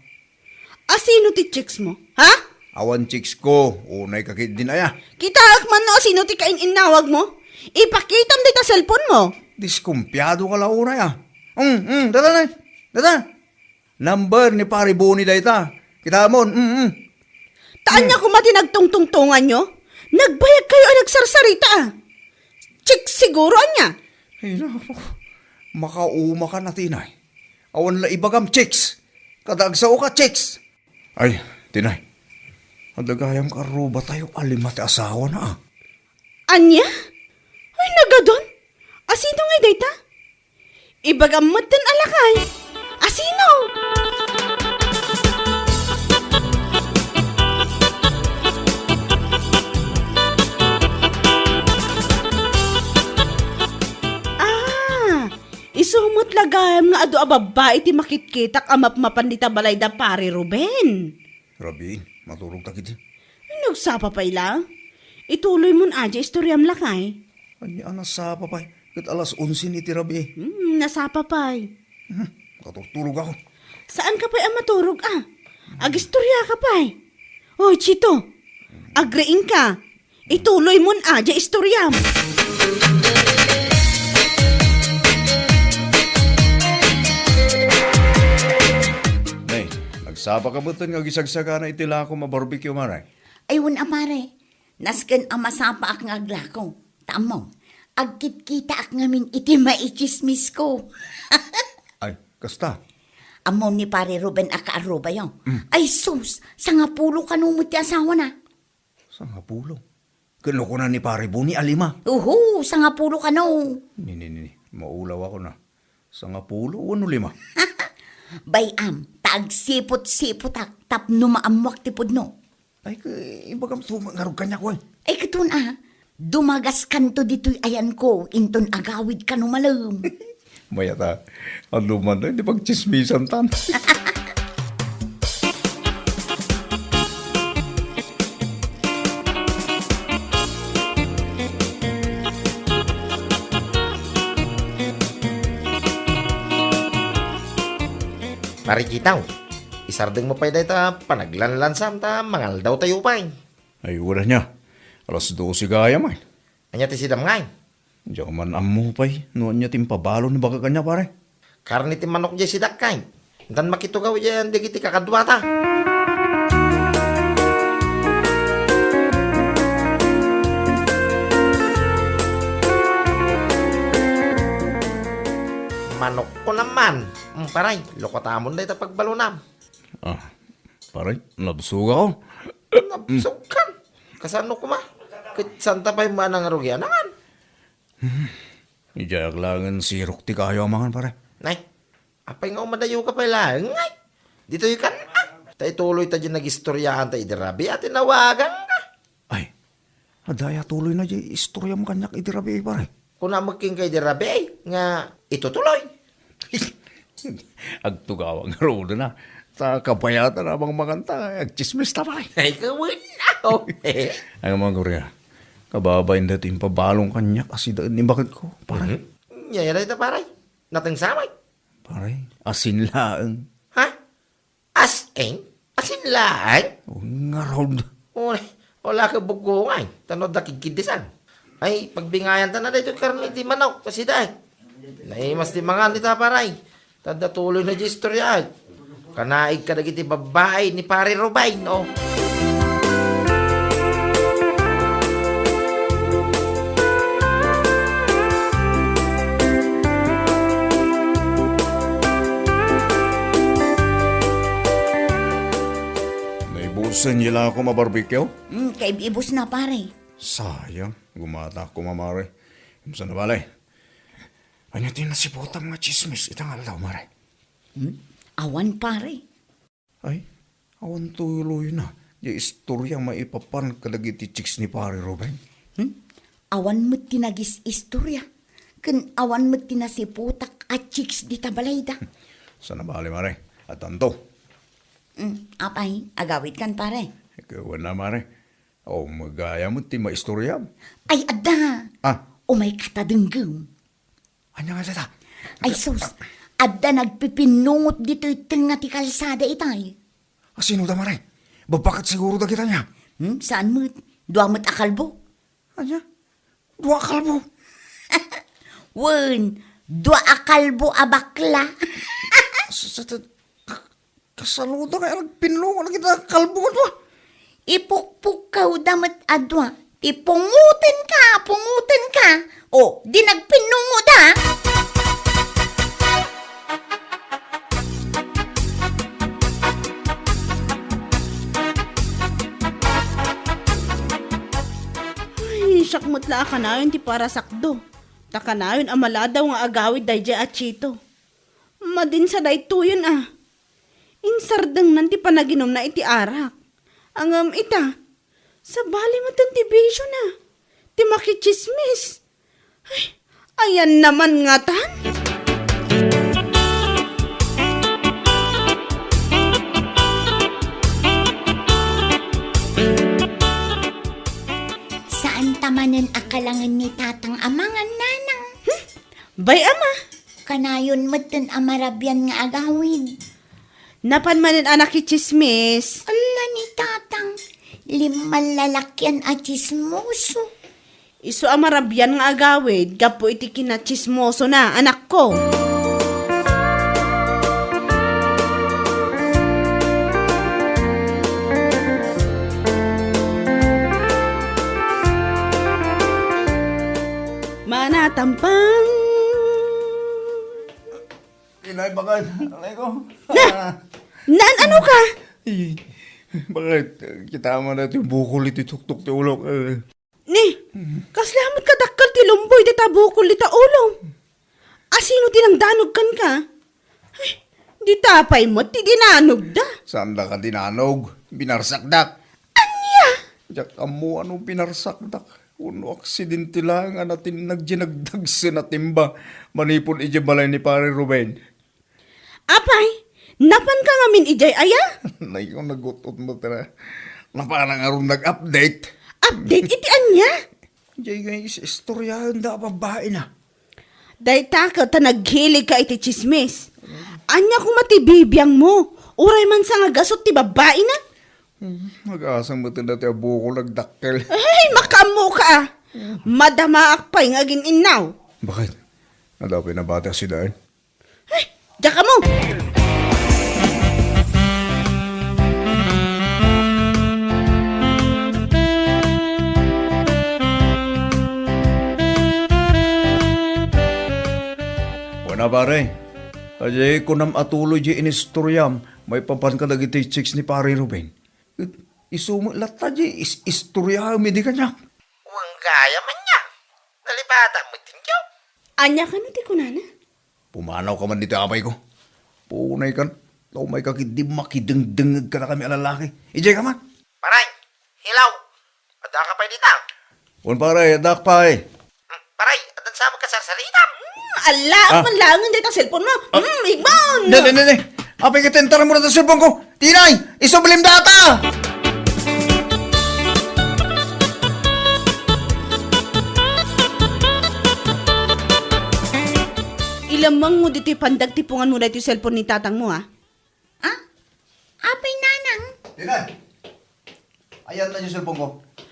Asino ti chicks mo? Ha? Awan chicks ko. Unay ka ketdin aya. Kitaek man no asino ti kain-innawag mo? Ipakitam dayta cellphone mo. Diskumpiado ka la unay, a. Mm, mm, dada na. Dada. Number ni Pare Boni dayta. Kitamon, mm, mm. Ta ania koma ti nagtungtungtonganyo? Nagbayag kayo a nagsarsarita, a. Chicks siguro, ania? Ay, naku. Makauma ka na, Tinay. Awan la ibagam, chicks. Kada agsao ka, chicks. Ay, Tinay. Adda gayam karruba tayo a lima ti asawana, a. Ania? Ay, nagadon? Asino ngay dayta? Ibagam metten a lakay. Asino? Ah, isu met la gayam nga adu a babbai ti makitkitak a mapmapan dita balay da Pare Ruben. Rabii, maturog ta ketdi. Ay, nagsapa pay la. Ituloy mon a diay istoriam, lakay. Ania a nasapa pay? Ket alas onse ni ti rabii. Hmm, nasapa pay. Hmm, katurturog ako. Saan ka pay a maturog, a? Agistorya ka pay. Oy, Chito, agriing ka. Ituloy mon a diay istoriam. Nay, nagsapa ka metten nga agisagsagana iti lako a barbecue, Mare? Ay, wen a, Pare. Nasken a masapaak nga aglako. Ta ammom, agkitkitaak ngamin iti maitsismisko. Ay, kasta? Ammom ni Pare Ruben a kaarrubayo. Mm. Ay, sus, sangapulo kano met ti asawana. Sangapulo? Ket no kuna ni Pare Boni a lima? Uhu, sangapulo kano. Ni, ni, ni, ni. Maulaw ako na. Sangapulo wenno lima? Bay-am, ta agsipot-sipotak tapno maammoak ti pudno. Ay, ke, ibagam to, ngarud kaniak, wen. Ay, ket wen a, dumagaskanto ditoy ayanko, inton agawid kano malem. Mayat a, adu man, di pagtsismisan tan. Pare Chito, isardengmo pay dayta panaglanlansam ta mangaldaw tayo pay. Ay, wala niya. Alas dose gayam, ay. Ania ti sidam ngay? Diak man ammo pay no ania ti impabalon ni baga kaniak, pare. Karne ti manok diay sidak, kay. Intan makitugaw diay dagiti kakaduata. Manokko naman. Mm, paray, lukatamon dayta pagbalonam. Ah, pare, nabsog ako. Nabsog kan? Kasano koma? Ket santa pay manangarugian, aman? Hmm. Idiayak laengen sirok ti kayo a mangan, pare. Nay, apay nga umadayo ka pay laeng, ay? Ditoy kan, ah? Ta ituloy ta diay nagistoriaan ta idi rabii a tinawagan ka. Ay, adda aya tuloy na diay istoriam kaniak idi rabii, pare. Kuna met kenka idi rabii nga itutuloy. Agtugawak ngaruden a. Ta kabayatan a mangmanganta, agtsismis ta pay. Ay, kawen na, oh. Ay, nga mga Korea, kababain daytoy impabalon kaniak a sidaen ni baketko, pare. Mhm. Nia dayta, pare? Natengsamay? Pare, asin laeng. Ha? As in? Asin laeng? Oh, ngarud. Uy, wala ka bugongay. Tano da kigkidisan. Ay, pagbingayan ta na daytoy karne ti manok, kasi da eh. Naimas ti mangan ita, paray. Tadda tuloy na di istorya, ay. Kanaig ka dagiti babbai ni Pare Ruben, oh. Naibusen yela koma barbecue? Hmm, kaib-ibus na, pare. Sayang, gumata koma, mare. Umsa na bale. Ania ti nasiputam nga chismis ita nga aldaw, mare? Hmm? Awan, pare. Ay, awan tuloy na. Di istorya maipapan kadagiti chicks ni Pare Ruben. Hmm? Awan met ti nagis-istorya. Ken awan met ti nasiputak a chicks dita balayda. Sana bale, mare. Atanto. Hmm, apay, agawid kan, pare? Ikaw na, mare. O, magaya mo ti maistorya. Ay, adda! Ah. Umay ka ta denggem. Anya nga data? Ay, sus! Adda nagpipinnungot ditoy tengnga ti kalsada itay. Asino da, mare? Babbaket siguro dagita nya? Hmm, saan met? Dua met a kalbo. Anya? Dua a kalbo? Wen, dua a kalbo a bakla. Sa, sa, sa, Kasaluda nga nagpinlungo na kita kalbungan mo. Ipukpukkaw da met a dua. Ti pungoten ka, pungoten ka. O, di nagpinlungo da. Ay, siak met la a kanayon ti parasakdo. Ta kanayon a maladaw nga agawid daydiay a Chito. Madin sa daytoyen a. Insardengnan ti panaginumna iti arak. Ngem ita, sabali metten ti bisiona. Ti makitsismis. Ay, ayanna man ngatan? Saanta manen a kalangen ni Tatang a mangan, nanang. Hmm? Bay, ama. Kanayon metten a marabian nga agawid. Napan manen a nakitsismis. Alla ni Tatang, limman lalakian a tsismoso. Isu a marabian nga agawid gapu iti kinatsismosona, anakko. Manatampang. Inay, bakit? Alay ko. Na! Naan, ano ka? Ay, bakit? Kita mo na iti bukol iti tuktok ti ulok. Eh. Ni, kasla met kadakkel ti lumboy dita bukol dita ulom. Asino ti nangdanog kenka? Ay, dita pay met ti dinanogda. Saan da ka dinanog? Binarsakdak. Ania? Diak ammo ano binarsakdak. Wenno aksidente laeng a natinnag diay nagdagsen a timba manipud idiay balay ni Pare Ruben. Apay, napanka ngamin idiay aya? Nay, nagut-ot met a. Napana ngarud nag-update. Update iti ania? Diay nga is-, istoryaenda a babbai na. Dayta ket ta naghilig ka iti tsismis. Ania koma ti bibiangmo? Uray man sa nga gasut ti babbai na? Hmm, nag-asa met dati a bukol nagdakkel. Ay, makaammo ka, ah. Madamaak pay nga agin-innaw. Bakit? Adda pay nabati a sidaen? Ay, diak ammo! Wen a, pare, ta diay kunam a tuloy diay inistoriam maipapan kadagiti chicks ni Pare Ruben. Isu met latta diay is-, istoriaem idi kaniak. Wen gayam ania? Nalipatan met kenka. Ania kano ti kunana? Pumanaw ka man ditoy, apay ko. Punay kan, ta umay ka ketdi makidengdengngeg kadakami a lalaki. Idiay ka man. Paray, hello. Adda ka pay dita? Wen, pare, addak pay. Hmm, paray, addan sa pagkasarsarita. Hmm, ala, ah, man laengen dayta cellphone mo. Ah. Hmm, Igbon! Ne, ne, ne, ne. Apay ka, tentar mo na ta cellphone ko. Tinay, isublim data! Ilamang mo ditoy pandak ti pungan mo daytoy cellphone ni tatang mo, ha? Ah? Apay, nanang? Tinay! Ayan na yung cellphone ko.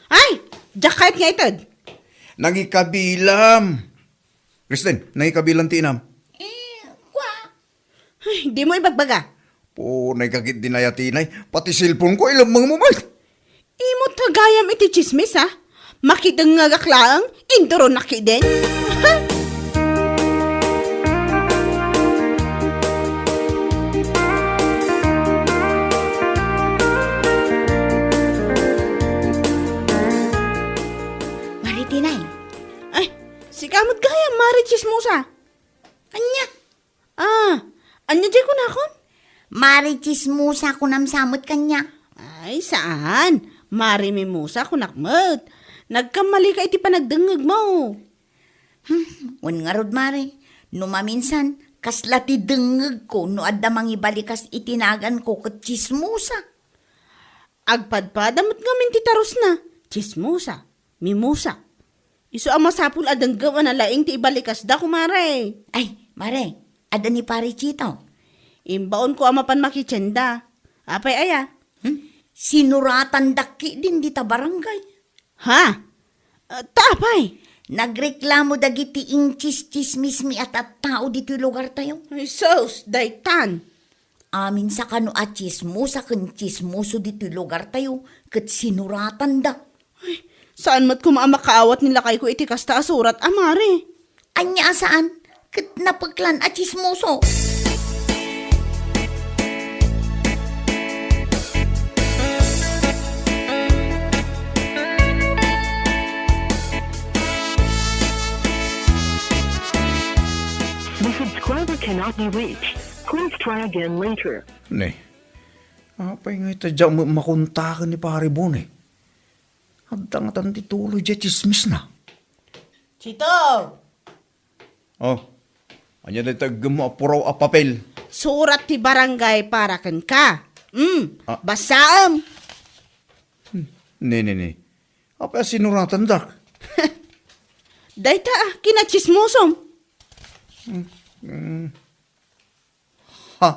Ay! Diak kayat nga ited. Nangikabilam. Kristen, nangikabilam ti inam. Eh, kwa? Ay, di mo ibagbaga. Po, nagkakit din ay atinay. Pati cellphone ko, ilamang mo man. Imo tagayam iti chismis, ha? Makidengngegak laeng, induron nakiden. Maritinay. Ay, sika met gayam, Mari Chismosa. Ania? Ah, ania jay kunakon? Mari Chismosa kunam sa met kaniak. Ay, saan. Mari Mimosa kunak met. Nagkammalika iti panagdengngegmo. Hmm, wen ngarud, Mari. No maminsan, kasla ti dengngegko no adda mangibalikas iti naganko ket chismosa. Agpadpada met ngamin ti tarusna. Chismosa. Mimosa. Isu a masapul a denggem a nalaing ti ibalikasda, kumare. Ay, mare, adda ni Pare Chito. Imbaonko a mapan makitienda. Apay aya? Hmm? Sinuratandak ketdin dita barangay. Ha? Ah, ta apay? Nagreklamo dagiti inchischismismi a tattao ditoy lugartayo. Ay, sus, daytan. Amin sa kano a chismosa ken chismoso ditoy lugartayo ket sinuratanda. Ay, saan met koma a makaawat ni lakayko iti kasta a surat a, mare? Ania a saan? Ket napeklan a chismoso. The subscriber cannot be reached. Please try again later. Ne, apay nga ita diak met makontaken ni Pare Bone? Adda ngatan ti tuloy diay chismisna. Chito! Oh, ania dayta eggem mo a puraw a papel? Surat ti barangay para kenka. Mm, Ah. Basaem. Hmm, ne, ne, ne. Apay a sinuratandak? Dayta, ah, kinachismosom. Hmm, hmm. Ha?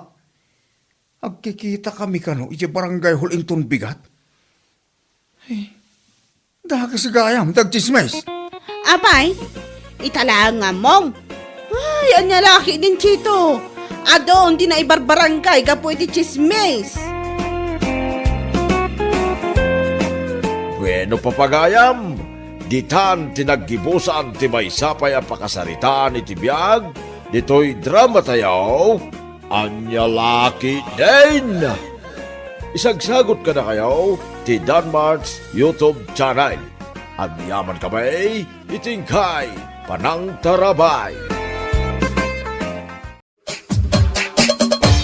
Agkikitakami kano iti barangay hall inton bigat? Ay, dakes gayam ti agchismis. Apay, ita laeng nga ammom. Ay, ania la ketdin, Chito? Adun ti naibarbarangay gapu iti chismis. Bueno, papagayam, ditan ti naggibusan ti maysa pay a pakasaritaan iti biag ditoy dramatayo. Ania la ketdin? Isagsagot kadakayo ti Danmart's YouTube channel. Agyaman kami iti inkay panangtarabay.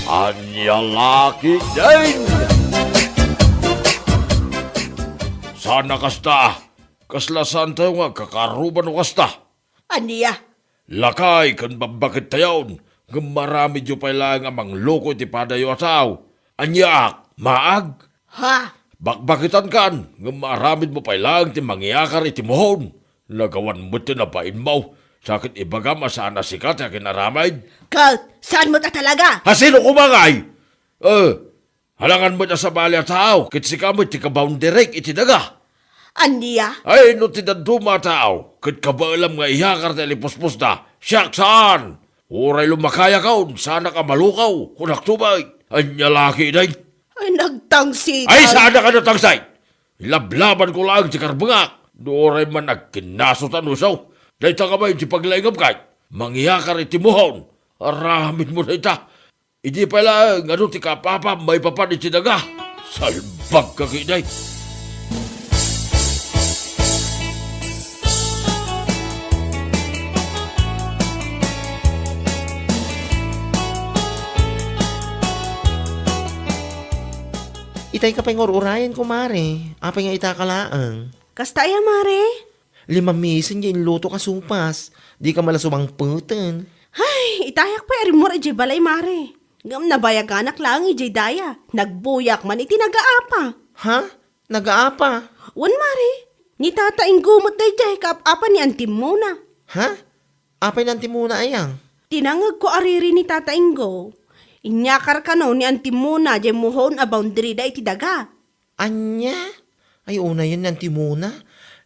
Ania la ketdin? Saan a kasta? Kasla saantayo nga agkakaruba no kasta? Ania? Lakay ken bakbakettayon, ngem maaramidyo pay laeng a mangloko iti padayo a tao. Aniaak, maag? Ha? Bakbaketankan, ngem maaramidmo pay laeng ti mangyakar iti muhon. Nagawan met ti nabainmo, sa ket ibagam a saan a sika ti akin-aramid. Ket, saan met a talaga? Ha, sino koma ngay? Eh, Alangan met a sabali a tao, ket sika met ti kaboundaryk iti daga. Ania? Ay, no ti dadduma a tao, ket kabaelam nga iyakar ti alipuspos da, siak saan! Uray lumakayakon, saanak a malukaw, kunakto bay. Ania la ketdin? Ay, nagtangsit. Ay, saanak a natangsit! Ilablabanko laeng ti karbengak, no uray man agkinnasotan no isu. Dayta kami ti paglaingem kay, mangiyakar iti muhon. Aramidmo dayta. Idi pay laeng nga no ti kaapapam maipapan iti daga, salbagka ketdi. Itay ka pay nga ur-urayen, kumare. Apay nga ita ka laeng? Kasta aya, mare? Lima mesen ya inlutok a supas. Di ka man la sumangpeten. Ay, itayak pay a rimmuar idiay balay, mare. Ngem nabayaganak laeng idiay daya. Nagbuyak man iti nagaapa. Ha? Nagaapa? Wen, mare. Ni Tata Ingo met daydiay kaap-apa ni Anti Mona. Ha? Apay ni Anti Mona aya? Tinangegko a riri ni Tata Ingo. Inyakar kano ni Anti Mona diay muhon a boundary da iti daga. Ania? Ay, unayen ni Auntie Mona.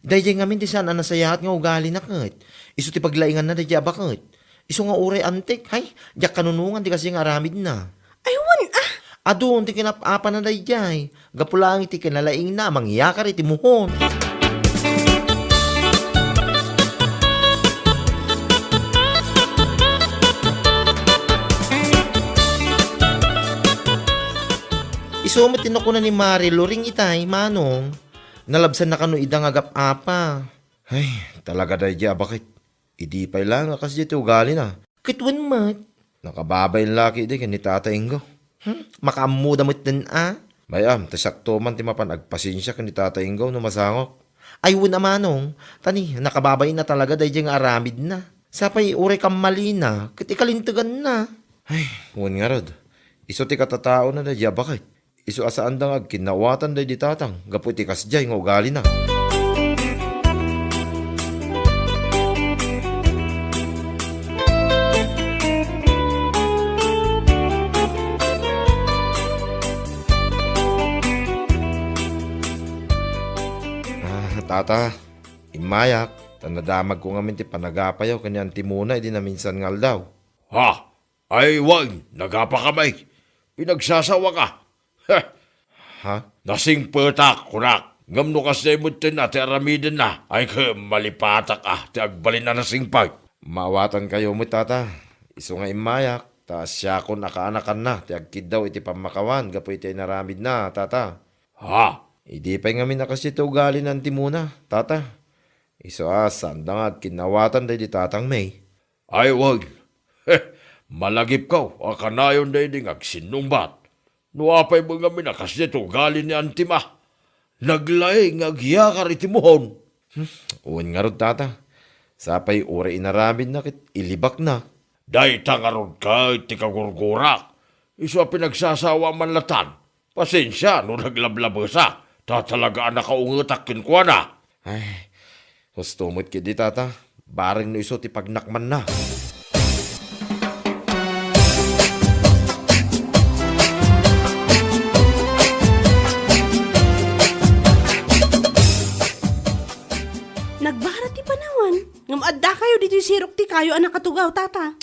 Daydiay ngamin ti saan a nasayaat nga ugalina ket. Isu ti paglainganna daydiay a baket. Isu nga uray antik, hay, diak kanunongan ti kasdiay nga aramidna. Ay, wen, ah! Adun ti kinap-apana daydiay. Gapu laeng iti kinalaingna a mangyakar iti muhon. Isu met ti nakuna ni Mare Loring itay, Manong. Nalabsanna kano ida nga agap-apa. Ay, talaga daydiay a baket. Idi pay laeng a kasdiay ti ugalina. Ket wen met. Nakababain la ketdi ken ni Tata Ingo. Hmm, makaammoda metten a? Bay-am, ta siakto man ti mapan agpasensia ken ni Tata Ingo no masangok. Ay, wen a Manong, ta ni, nakababain a talaga daydiay nga aramidna. Sapay uray kammalina, ket ikalinteganna. Ay, wen ngarud. Isu ti katataona daydiay a baket. Isu a saanda nga agkinnawatan daydi tatang gapu iti kasdiay nga ugalina. Ah, Tata, immayak, ta nadamagko ngamin ti panagapayo ken ni Auntie Mona idi naminsan nga aldaw. Ha? Ay, wen, nagapaka met. Pinagsasawaka. Heh. Ha? Nasingpetak, kunak. Ngem no kasdiay metten a ti aramidenna, ay ket malipatak a ti agbalin a nasingpet. Maawatankayo met, Tata. Isu nga immayak, ta siakon a kaanakanna ti agkiddaw iti pammakawan gapu iti inaramidna, Tata. Ha? Idi pay ngamin a kasdiay ti ugali ni Auntie Mona, Tata. Isu a saanda nga agkinnawatan daydi tatang May. Ay, wen. Heh, malagipko a kanayon daydi nga agsinnungbat. No apay met ngamin a kasdiay ti ugali ni Auntie Ma, naglaing nga agyakar iti muhon. Hmm, wen ngarud, Tata. Sapay uray inaramidna ket ilibakna. Dayta ngarud ket ti kagurgurak. Isu a pinagsasawa man latan. Pasensia no naglablabesa, ta talaga a nakaungetak kenkuana. Ay, husto met ketdi, Tata. Bareng no isu ti pagnakmanna. Nagbara ti panawan, ngem addakayo ditoy sirok ti kayo a nakatugaw, Tata.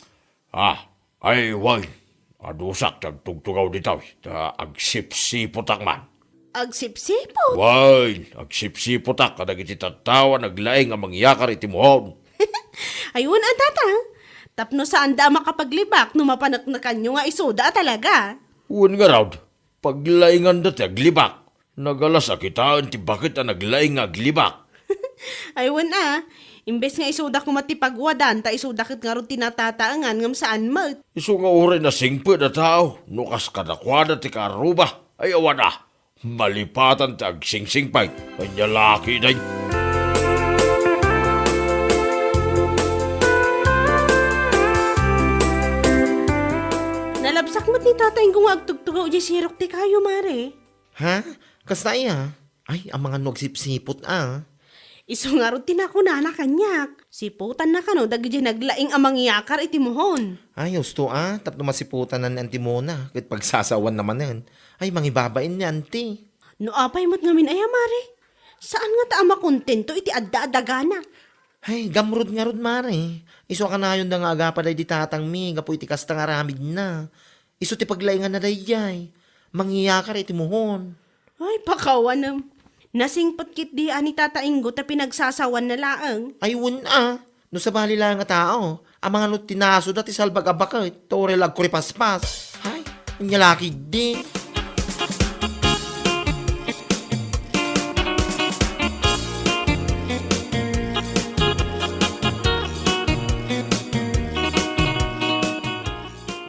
Ah, ay, wen. Adusak ti agtugtugaw ditoy, ta agsipsipotak man. Agsipsipot? Wen, agsipsipotak kadagiti tattao a naglaing a mangyakar iti muhon. Ay, wen a, Tata. Tapno saanda a makapaglibak no mapaneknekanyo nga isuda a talaga. Wen ngarud, paglainganda ti aglibak. Nagalas a kitaen ti baket a naglaing nga aglibak. Ay, wen a, imbes nga isuda koma ti pagwadan, ta isuda ket ngarud ti natataengan ngem saan met. Isu nga uray nasingpet a tao, no kas kadakuada ti kaarruba, ay awan a, malipatan ti agsingsingpet. Ania la ketdi. Nalabsak met ni Tata Ingo nga agtugtugaw idiay sirok ti kayo, Mare. Ha? Kasta aya? Ay, amangan no agsipsipot a. Isu ngarud ti nakunana kaniak. Siputanna kano dagiti naglaing a mangyakar iti muhon. Ay, husto a, tapno masiputanan ni Auntie Mona, ket pagsasawanna manen. Ay, mangibabain ni Auntie. No apay met ngamin aya, Mare? Saan ngata a makontento iti adda a dagana? Ay, gamrud ngarud, Mare. Isu a kanayonda nga agapa daydi tatangmi gapu iti kasta nga aramidna. Isu ti paglainganna daydiay. Mangyakar iti muhon. Ay, pakawanem. Nasingpet ketdi a ni Tata Ingo ta pinagsasawanna laeng. Ay, wen a. No sabali laeng a tao, amangan no ti nasuda ti salbag a baket, ta uray la agkuripaspas. Ay, ania la ketdi.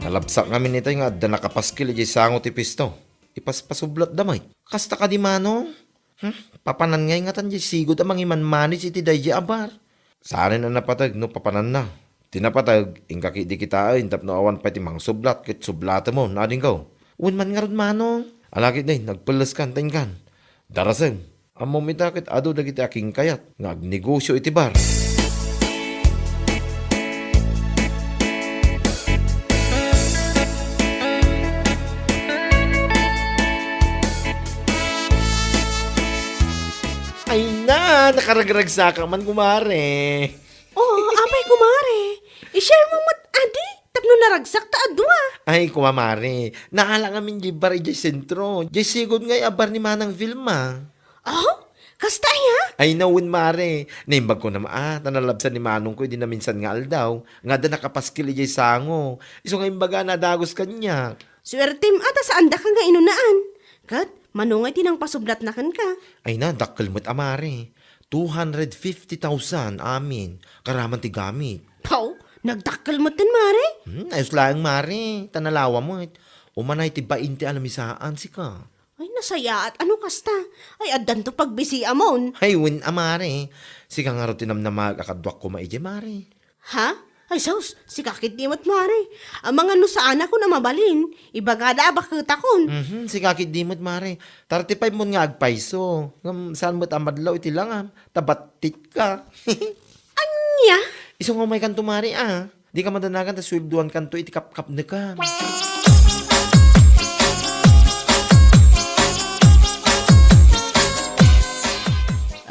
Nalabsak ngamin itay nga adda nakapaskil idiay sango ti pisto. Ipaspasublatda met. Kasta kadi, Manong? Hmm? Papanan ngay ngatan diay sigud a mangimanmanis iti daydiay a bar. Saanen a napateg no papananna. Ti napateg, inka ketdi kitaen tapno awan pay ti mangsublat ket sublatemon, adingko. Wen man ngarud, Manong. Ala ketdi, nagpelleskan ta inkan. Darasem, ammom ita ket adu dagiti akinkayat nga agnegosio iti bar. Ah, nakaragragsaka man, kumare. Oh, apay, kumare. I-share mo met adi, tapno naragsak ta a dua. Ay, kumare. Naala ngamin di bar idiay sentro. Diay sigud ngay a bar ni Manang Vilma. Oh? Kasta aya? Ay, nawen, mare. Naimbag ko na maa, ta nalabsan ni manongko idi naminsan nga aldaw, nga adda nakapaskil idiay sango. Isu nga imbagana a dagus kaniak. Suertem a ta saandaka nga inunaan. Ket, mano ngay ti nangpasublatna kenka? Ay na, dakkel met a mare. Two hundred fifty thousand amin. Karaman ti gamit. Paw, nagdakkel met ten, mare? Hmm, ayos laeng, mare. Ta nalawa met. Umanay ti bainte a lamisaan, sika. Ay, nasayaat. Ano kasta? Ay, addanto pagbisiamon. Ay, wen a, mare. Sika ngarud ti namnamaek a kaduak koma idiay, mare. Ha? Ay, sus, sika ketdi met, mare. Amangan no saanakon a mabalin, ibagada a baketakon. Mhm, sika ketdi met, mare. Thirty-five mon nga agpayso. Ngem saan met a madlaw iti langam, ta battitka. Ania? Isu nga umaykanto, mare, a. Dika madanagan ta sueldoankanto iti kapkapnekan.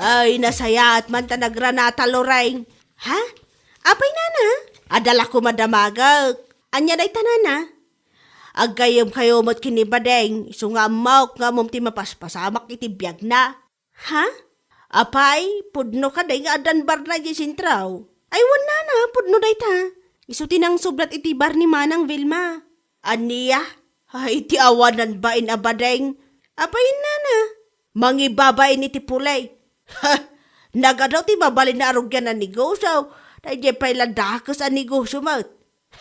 Ay, nasayaat man ta nagranata, Loreng. Ha? Apay, nana? Adda la koma damagek. Ania dayta, nana? Aggayyemkayo met ken ni Badeng, isu nga ammok nga ammom ti mapaspasamak iti biagna. Ha? Apay, pudno kadi nga addan barna idiay sentro? Ay, wen, nana, pudno dayta. Isu ti nangsublat iti bar ni Manang Vilma. Ania? Ay, ti awanan bain a Badeng. Apay, nana? Mangibabain iti pulay. Ha! Nagadu ti mabalin a rugian a negosio. Daydiay pay la dakes a negosio met.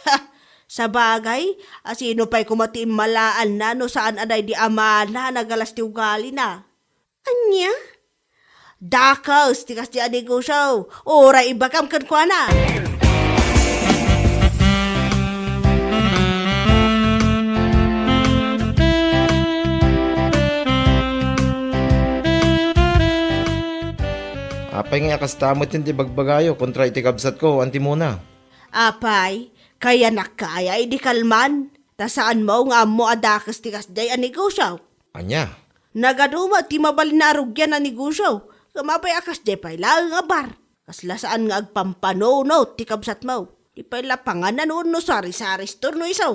Ha! Sabagay, a sino pay koma ti immalaanna no saan a daydi amana a nagalas ti ugalina? Ania? Dakes ti kasdi a negosio. Uray ibagam kenkuana. Apay ngay a kasta met ti bagbagayo kontra iti kabsatko, Anti Mona? Apay, kayanak kaya idi kalman, ta saanmo nga ammo a dakes ti kasdiay a negosio. Ania? Nagadu met ti mabalin a arugian a negosio, ngem apay a kasdiay pay laeng a bar. Kasla saan nga agpampanunot ti kabsatmo. Di pay la panganan wenno sari-sari store no isu.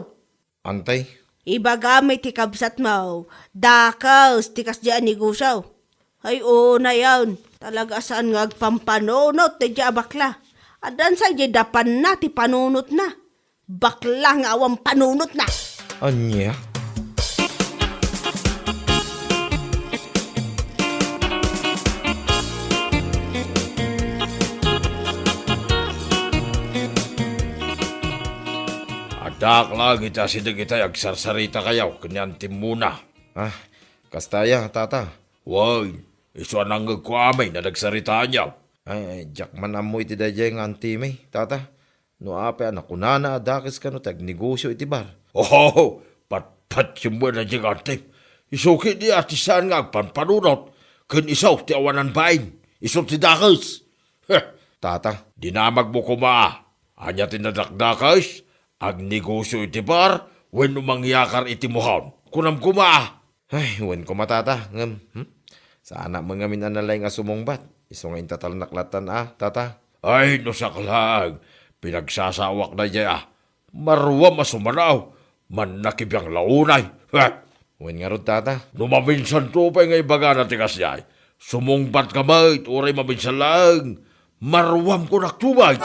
Antay? Ibagam iti kabsatmo, dakes ti kasdiay a negosio. Ay, unayen, talaga a saan nga agpampanunot daydiay a bakla. Addan sa idiay dapanna ti panunotna. Bakla nga awan panunotna. Ania? Addaak laeng iti asideg itay agsarsaritakayo ken ni Anti Mona. Ah, kasta aya, tata? Wen, isu a nangngegko amin a nagsaritaanyo. Ay, ay, diak man ammo iti daydiay nga antimi, tata. No apay a nakunana a dakes kano ti agnegosio iti bar. Oho, patpatiem met daydiay nga antim. Isu ketdi a ti saan nga agpanpanunot, ken isu ti awanan bain, isu ti dakes. Heh, tata, dinamagmo koma. Ania ti nadakdakes? Agnegosio iti bar wenno mangyakar iti muhon? Kunam koma. Ay, wen koma, tata, ngem, hmm? Saanak met ngamin a nalaing a sumungbat. Isu nga intatalnak lattan a, tata. Ay, no siak laeng, pinagsasawak daydiay a. Maruam a sumanaw, mannakibiang la unay. Heh! Wen ngarud, tata. No maminsanto pay nga ibagana ti kasdiay, sumungbatka met, uray maminsan laeng, maruam konakto met.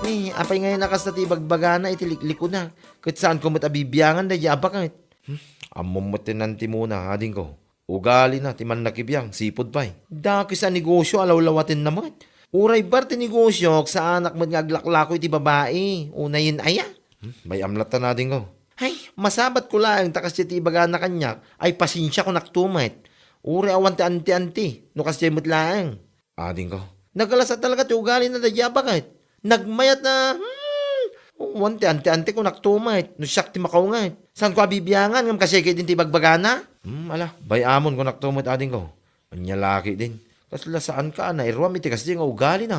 Ni, apay ngayen a kasta ti ibagbagana iti liklikuna, ket saanko met a bibiangan daydiay a baket? Hmm? Ammom met ti nantimona, adingko. Ugalina ti mannakibiang, sipud pay. Dakes a negosio a lawlawatenna met. Uray bar ti negosiok, saanak met nga aglaklako iti babai. Unayen aya? Hmm, bay-am latta, adingko. Hay, masabatko laeng ta kasdiay ti ibagana kaniak, ay pasensiakonakto met. Uray awan ti anti-anti, no kasdiay met laeng. Adingko. Nagalas a talaga ti ugalina daydiay a baket. Nagmayat a, hmm, wen ti anti-anti konakto met, no siak ti makaunget. Saanko a bibiangan ngem kasdiay ketdin ti ibagbagana? Hmm, ala, bay-amon konakto met, adingko. Ania la ketdin? Kasla saanka a nairuam iti kasdiay nga ugalina.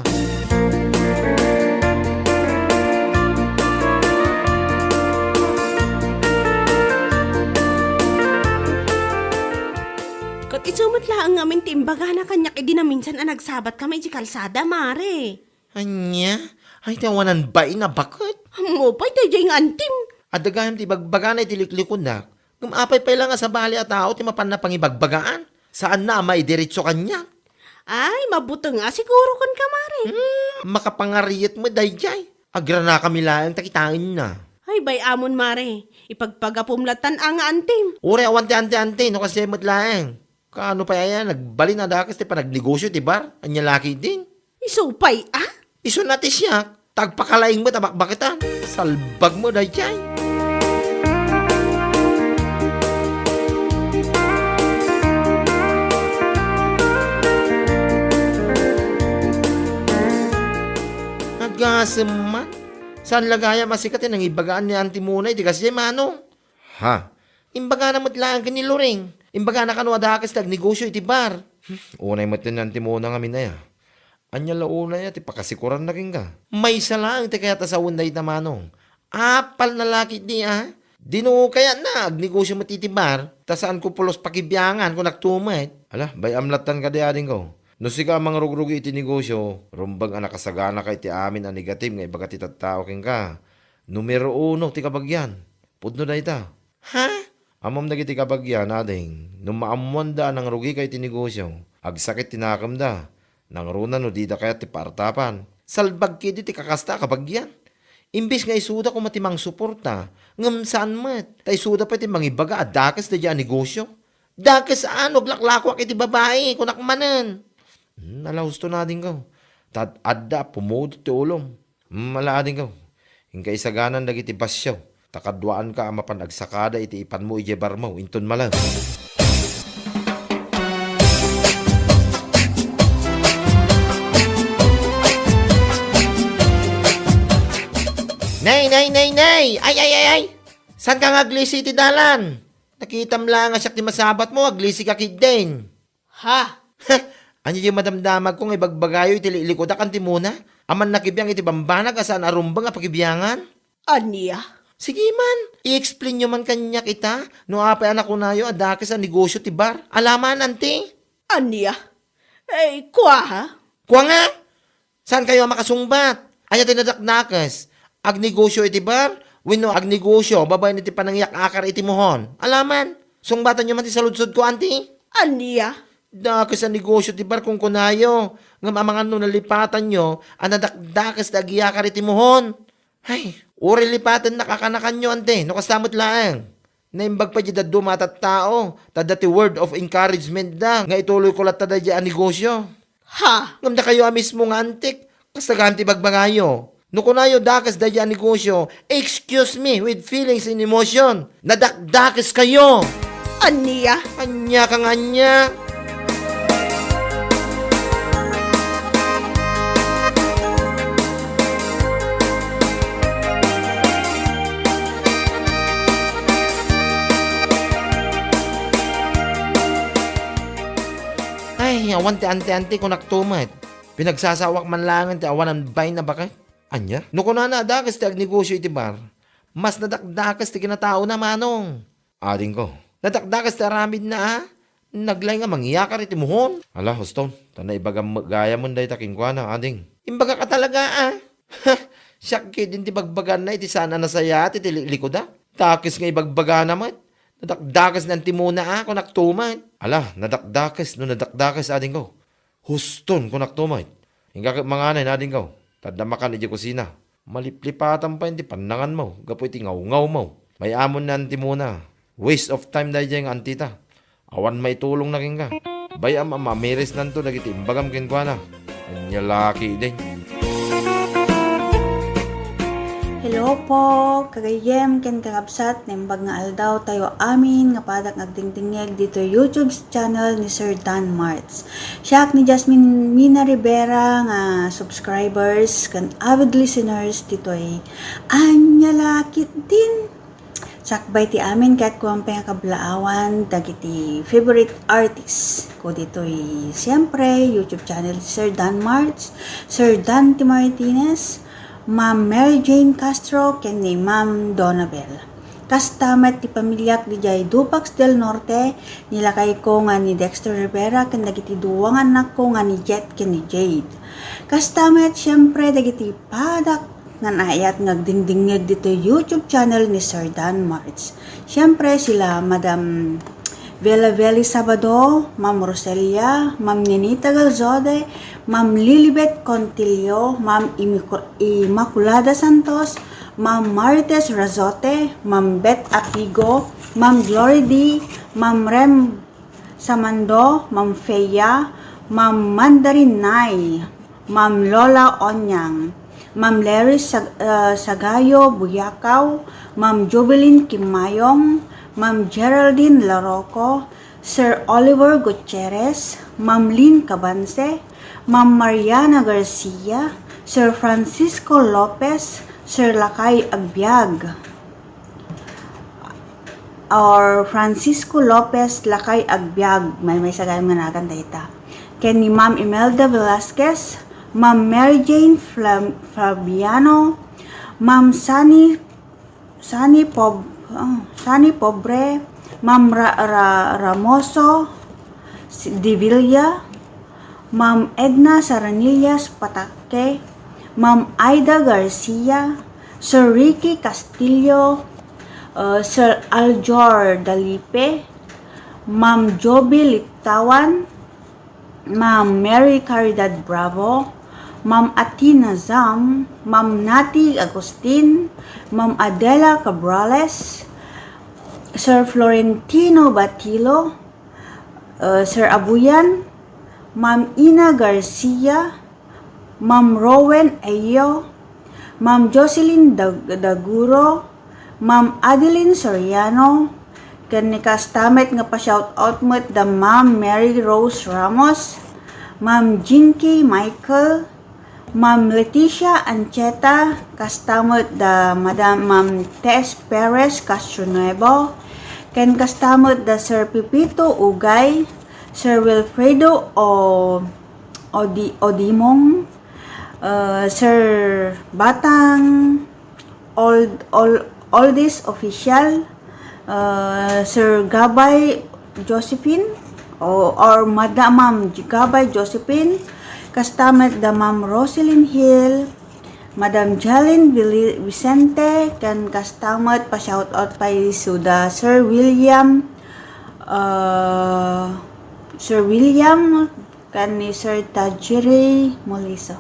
Saan ngamin ti imbagana kaniak idi naminsan a nagsabatkami iti kalsada, Mare? Ania? Ay, ti awanan bain a baket. Ammom pay daydiay nga antim. Adda gayam ti ibagbagana iti liklikudak. Ngem apay pay la nga sabali a tao ti mapanna pangibagbagaan? Saanna a maidiretso kaniak? Ay, mabuteng a siguro kenka, Mare. Hmm, makapangariet met daydiay. Agranakami laeng ta kitaenna. Ay, bay-amon, Mare. Ipagpagapom lattan a nga antim. Uray awan ti anti-anti, no kasdiay met laeng. Kaano pay aya, nagbalin a dakes ti panagnegosio ti bar? Ania la ketdin? Isu pay, a? Isuna ti siak, ta agpakalaing met a bakbaketan. Salbag met daydiay. Agasem man. Saan la gayam a sika ti nangibagaan ni Auntie Mona iti kasdiay, Manong? Ha? Imbagana met laeng ken ni Loring. Imbagana kano a dakes ti agnegosio iti bar. Hmm, unay met ni Auntie Mona ngamin aya. Ania la unay a ti pakasikoranna kenka? Maysa laeng ti kayat a sawen dayta, Manong. Apalna la ketdi, a? Dino kayatna agnegosio met iti bar, ta saanko pulos pakibiangan, kunak to met. Ala, bay-am lattan kadi, adingko. No sika a mangrugrugi iti negosio, rumbeng a nakasaganaka iti amin a negative nga ibaga ti tattao kenka. Numero uno ti kabagian. Pudno dayta. Ha? Ammom dagiti kabagian, ading, no maammoanda a nangrugika iti negosio, agsakit ti nakemda. Nangruna no dida kayat ti paartapan. Salbag ketdi ti kakasta a kabagian. Imbes nga isuda koma ti mangsuporta, ngem saan met, ta isuda pay ti mangibaga a dakes daydiay a negosio. Dakes a no aglaklakoak iti babai, kunak manen. Hmm, ala, husto, adingko. Ta adda a pumudot ti ulom. Hmm, ala, adingko. Inka isaganan dagiti basio, ta kaduaanka a mapan agsakada iti ipanmo idiay barmo, inton malem. Nay, nay, nay, nay! Ay, ay, ay, ay! Saanka nga aglisi iti dalan? Nakitam laeng a siak ti masabatmo, aglisika ketdin. Ha? Ania diay madamdamagko nga ibagbagayo iti liklikudak, Auntie Mona? Amanna kibiang iti bambanag a saan a rumbeng a pakibiangan? Ania? Sige man, i-explainyo man kaniak ita no apay a nakunayo a dakes a negosio ti bar. Ala man, Auntie? Ania? Eh, kua, ha? Kua nga? Saankayo a makasungbat? Ania ti nadakdakes? Agnegosio iti bar wenno agnegosio babaen iti panangiyak-akar iti muhon? Ala man, sungbatanyo man ti saludsodko, Auntie. Ania? Dakes a negosio ti bar, kunkunayo. Ngem amangan no nalipatanyo a nadakdakes ti agiyakar iti muhon. Ay, uray lipatennak a kanakanyo, Auntie, no kasta met laeng. Naimbag pay diay dadduma a tattao, ta adda ti word of encouragement da nga ituloyko latta daydiay a negosio. Ha? Ngem dakayo a mismo nga antik, kasta gayam ti ibagbagayo. No kunayo dakes daydiay a negosio, excuse me with feelings and emotion. Nadakdakeskayo! Ania? Ania ka nga ania? Ay, awan ti anti-anti, kunak to met. Pinagsasawak man laengen ti awanan bain a baket. Ania? No kunana a dakes ti agnegosio iti bar, mas nadakdakes ti kinataona, Manong. Adingko, nadakdakes ti aramidna a. Naglaing a mangiyakar iti muhon. Ala, huston, ta naibagam met gayamen dayta kenkuana, ading. Imbagak a talaga a. Ha! Siak ketdin ti bagbaganna iti saan a nasayaat iti liklikuda. Dakes nga ibagbagana met. Nadakdakes ni Auntie Mona a, kunak to met. Ala, nadakdakes no nadakdakes, adingko. Huston, kunak to met. Inka ket manganen, adingko. Ta adda makan idiay kusina. Maliplipatan pay ti pannanganmo gapu iti ngawngawmo. May-amon ni Auntie Mona. Waste of time daydiay nga antita. Awan maitulongna kenka. Bay-am a mamirisnanto dagiti imbagam kenkuana. Ania la ketdin? Hello po, kagayyem ken kakabsat, naimbag nga aldaw tayo amin nga padak nga agdingdingngeg ditoy YouTube channel ni Sir Dan Marts. Siak ni Jasmine Mina Rivera nga subscribers ken avid listeners ditoy. Ania la ketdin? Sakbay ti amin ket kuan pay nga kablaawan dagiti favorite artist ko ditoy, siyempre, YouTube channel ni Sir Dan Marts, Sir Dante Martinez, Ma'am Mary Jane Castro, ken ni Ma'am Donabel. Kasta met ti pamiliak didiay Dupax del Norte, ni lakayko nga ni Dexter Rivera ken dagiti dua nga annakko nga ni Jet ken ni Jade. Kasta met, siyempre, dagiti padak nga naayat nga agdingdingngeg ditoy YouTube channel ni Sir Dan Marts. Siyempre, sila Madam Vela Veli Sabado, Ma'am Roselia, Ma'am Ninita Galzode, Ma'am Lilibet Contillo, Ma'am Imico-, Immaculada Santos, Ma'am Marites Razote, Ma'am Beth Apigo, Ma'am Glory D, Ma'am Rem Samando, Ma'am Feya, Ma'am Mandarin Nay, Ma'am Lola Onyang, Ma'am Larry Sag-, uh, Sagayo Buyakaw, Ma'am Jubilin Kimayong, Ma'am Geraldine Laroco, Sir Oliver Gutierrez, Ma'am Lynn Cabanse, Ma'am Mariana Garcia, Sir Francisco Lopez, Sir Lakay Agbiag, or Francisco Lopez Lakay Agbiag, maymaysa gayam nga nagan dayta. Ken ni Ma'am Imelda Velasquez, Ma'am Mary Jane Flam-, Fabiano, Ma'am Sunny, Sunny Pob-, oh, Sunny Pobre, Ma'am Ra-, Ra-, Ramoso S-, Divilla, Ma'am Edna Saranillas Pataque, Ma'am Aida Garcia, Sir Ricky Castillo, uh, Sir Aljor Dalipe, Ma'am Joby Liptawan, Ma'am Mary Caridad Bravo, Ma'am Athena Zam, Ma'am Nati Agustin, Ma'am Adela Cabrales, Sir Florentino Batilo, uh, Sir Abuyan, Ma'am Ina Garcia, Ma'am Rowen Ayo, Ma'am Jocelyn Dag-, Daguro, Ma'am Adeline Soriano, ken ni kasta met nga pa-shout out met da Ma'am Mary Rose Ramos, Ma'am Jinky Michael, Ma'am Leticia Ancheta, kasta met da Madam Ma'am Tess Perez Castronuevo, ken kasta met da Sir Pepito Ugay, Sir Wilfredo O-, Odi-, Odimong, uh, Sir Batang, Old, Old, Oldest Official, uh, Sir Gabay Josephine, o, or Madam Ma'am Gabay Josephine, kasta met da Ma'am Roselyn Hill, Madam Jalen Vili-, Vicente, ken kasta met pa-shout out pay isu da Sir William, uh, Sir William, ken ni Sir Tajiri Moliso.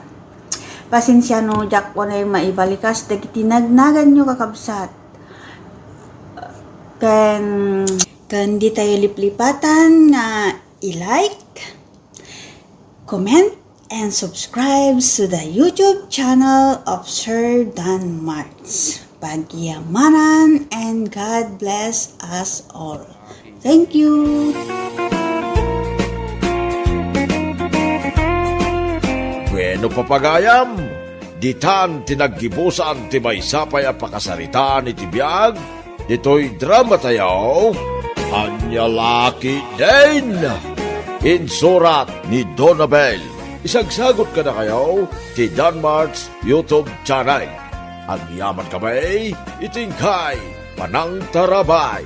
Pasensia no diak unay maibalikas dagiti nagnaganyo, kakabsat. Ken, ken ditayo liplipatan nga i-like, comment, and subscribe to the YouTube channel of Sir Dan Marts. Pagyamanan and God bless us all. Thank you. Bueno, papagayam, ditan ti naggibusan ti maysa pay a pakasaritaan iti biag ditoy drama tayo, Ania La Ketdin. Insurat ni Donabel. Isagsagot kadakayo ti Danmart's YouTube channel. Agyaman kami iti inkay panangtarabay.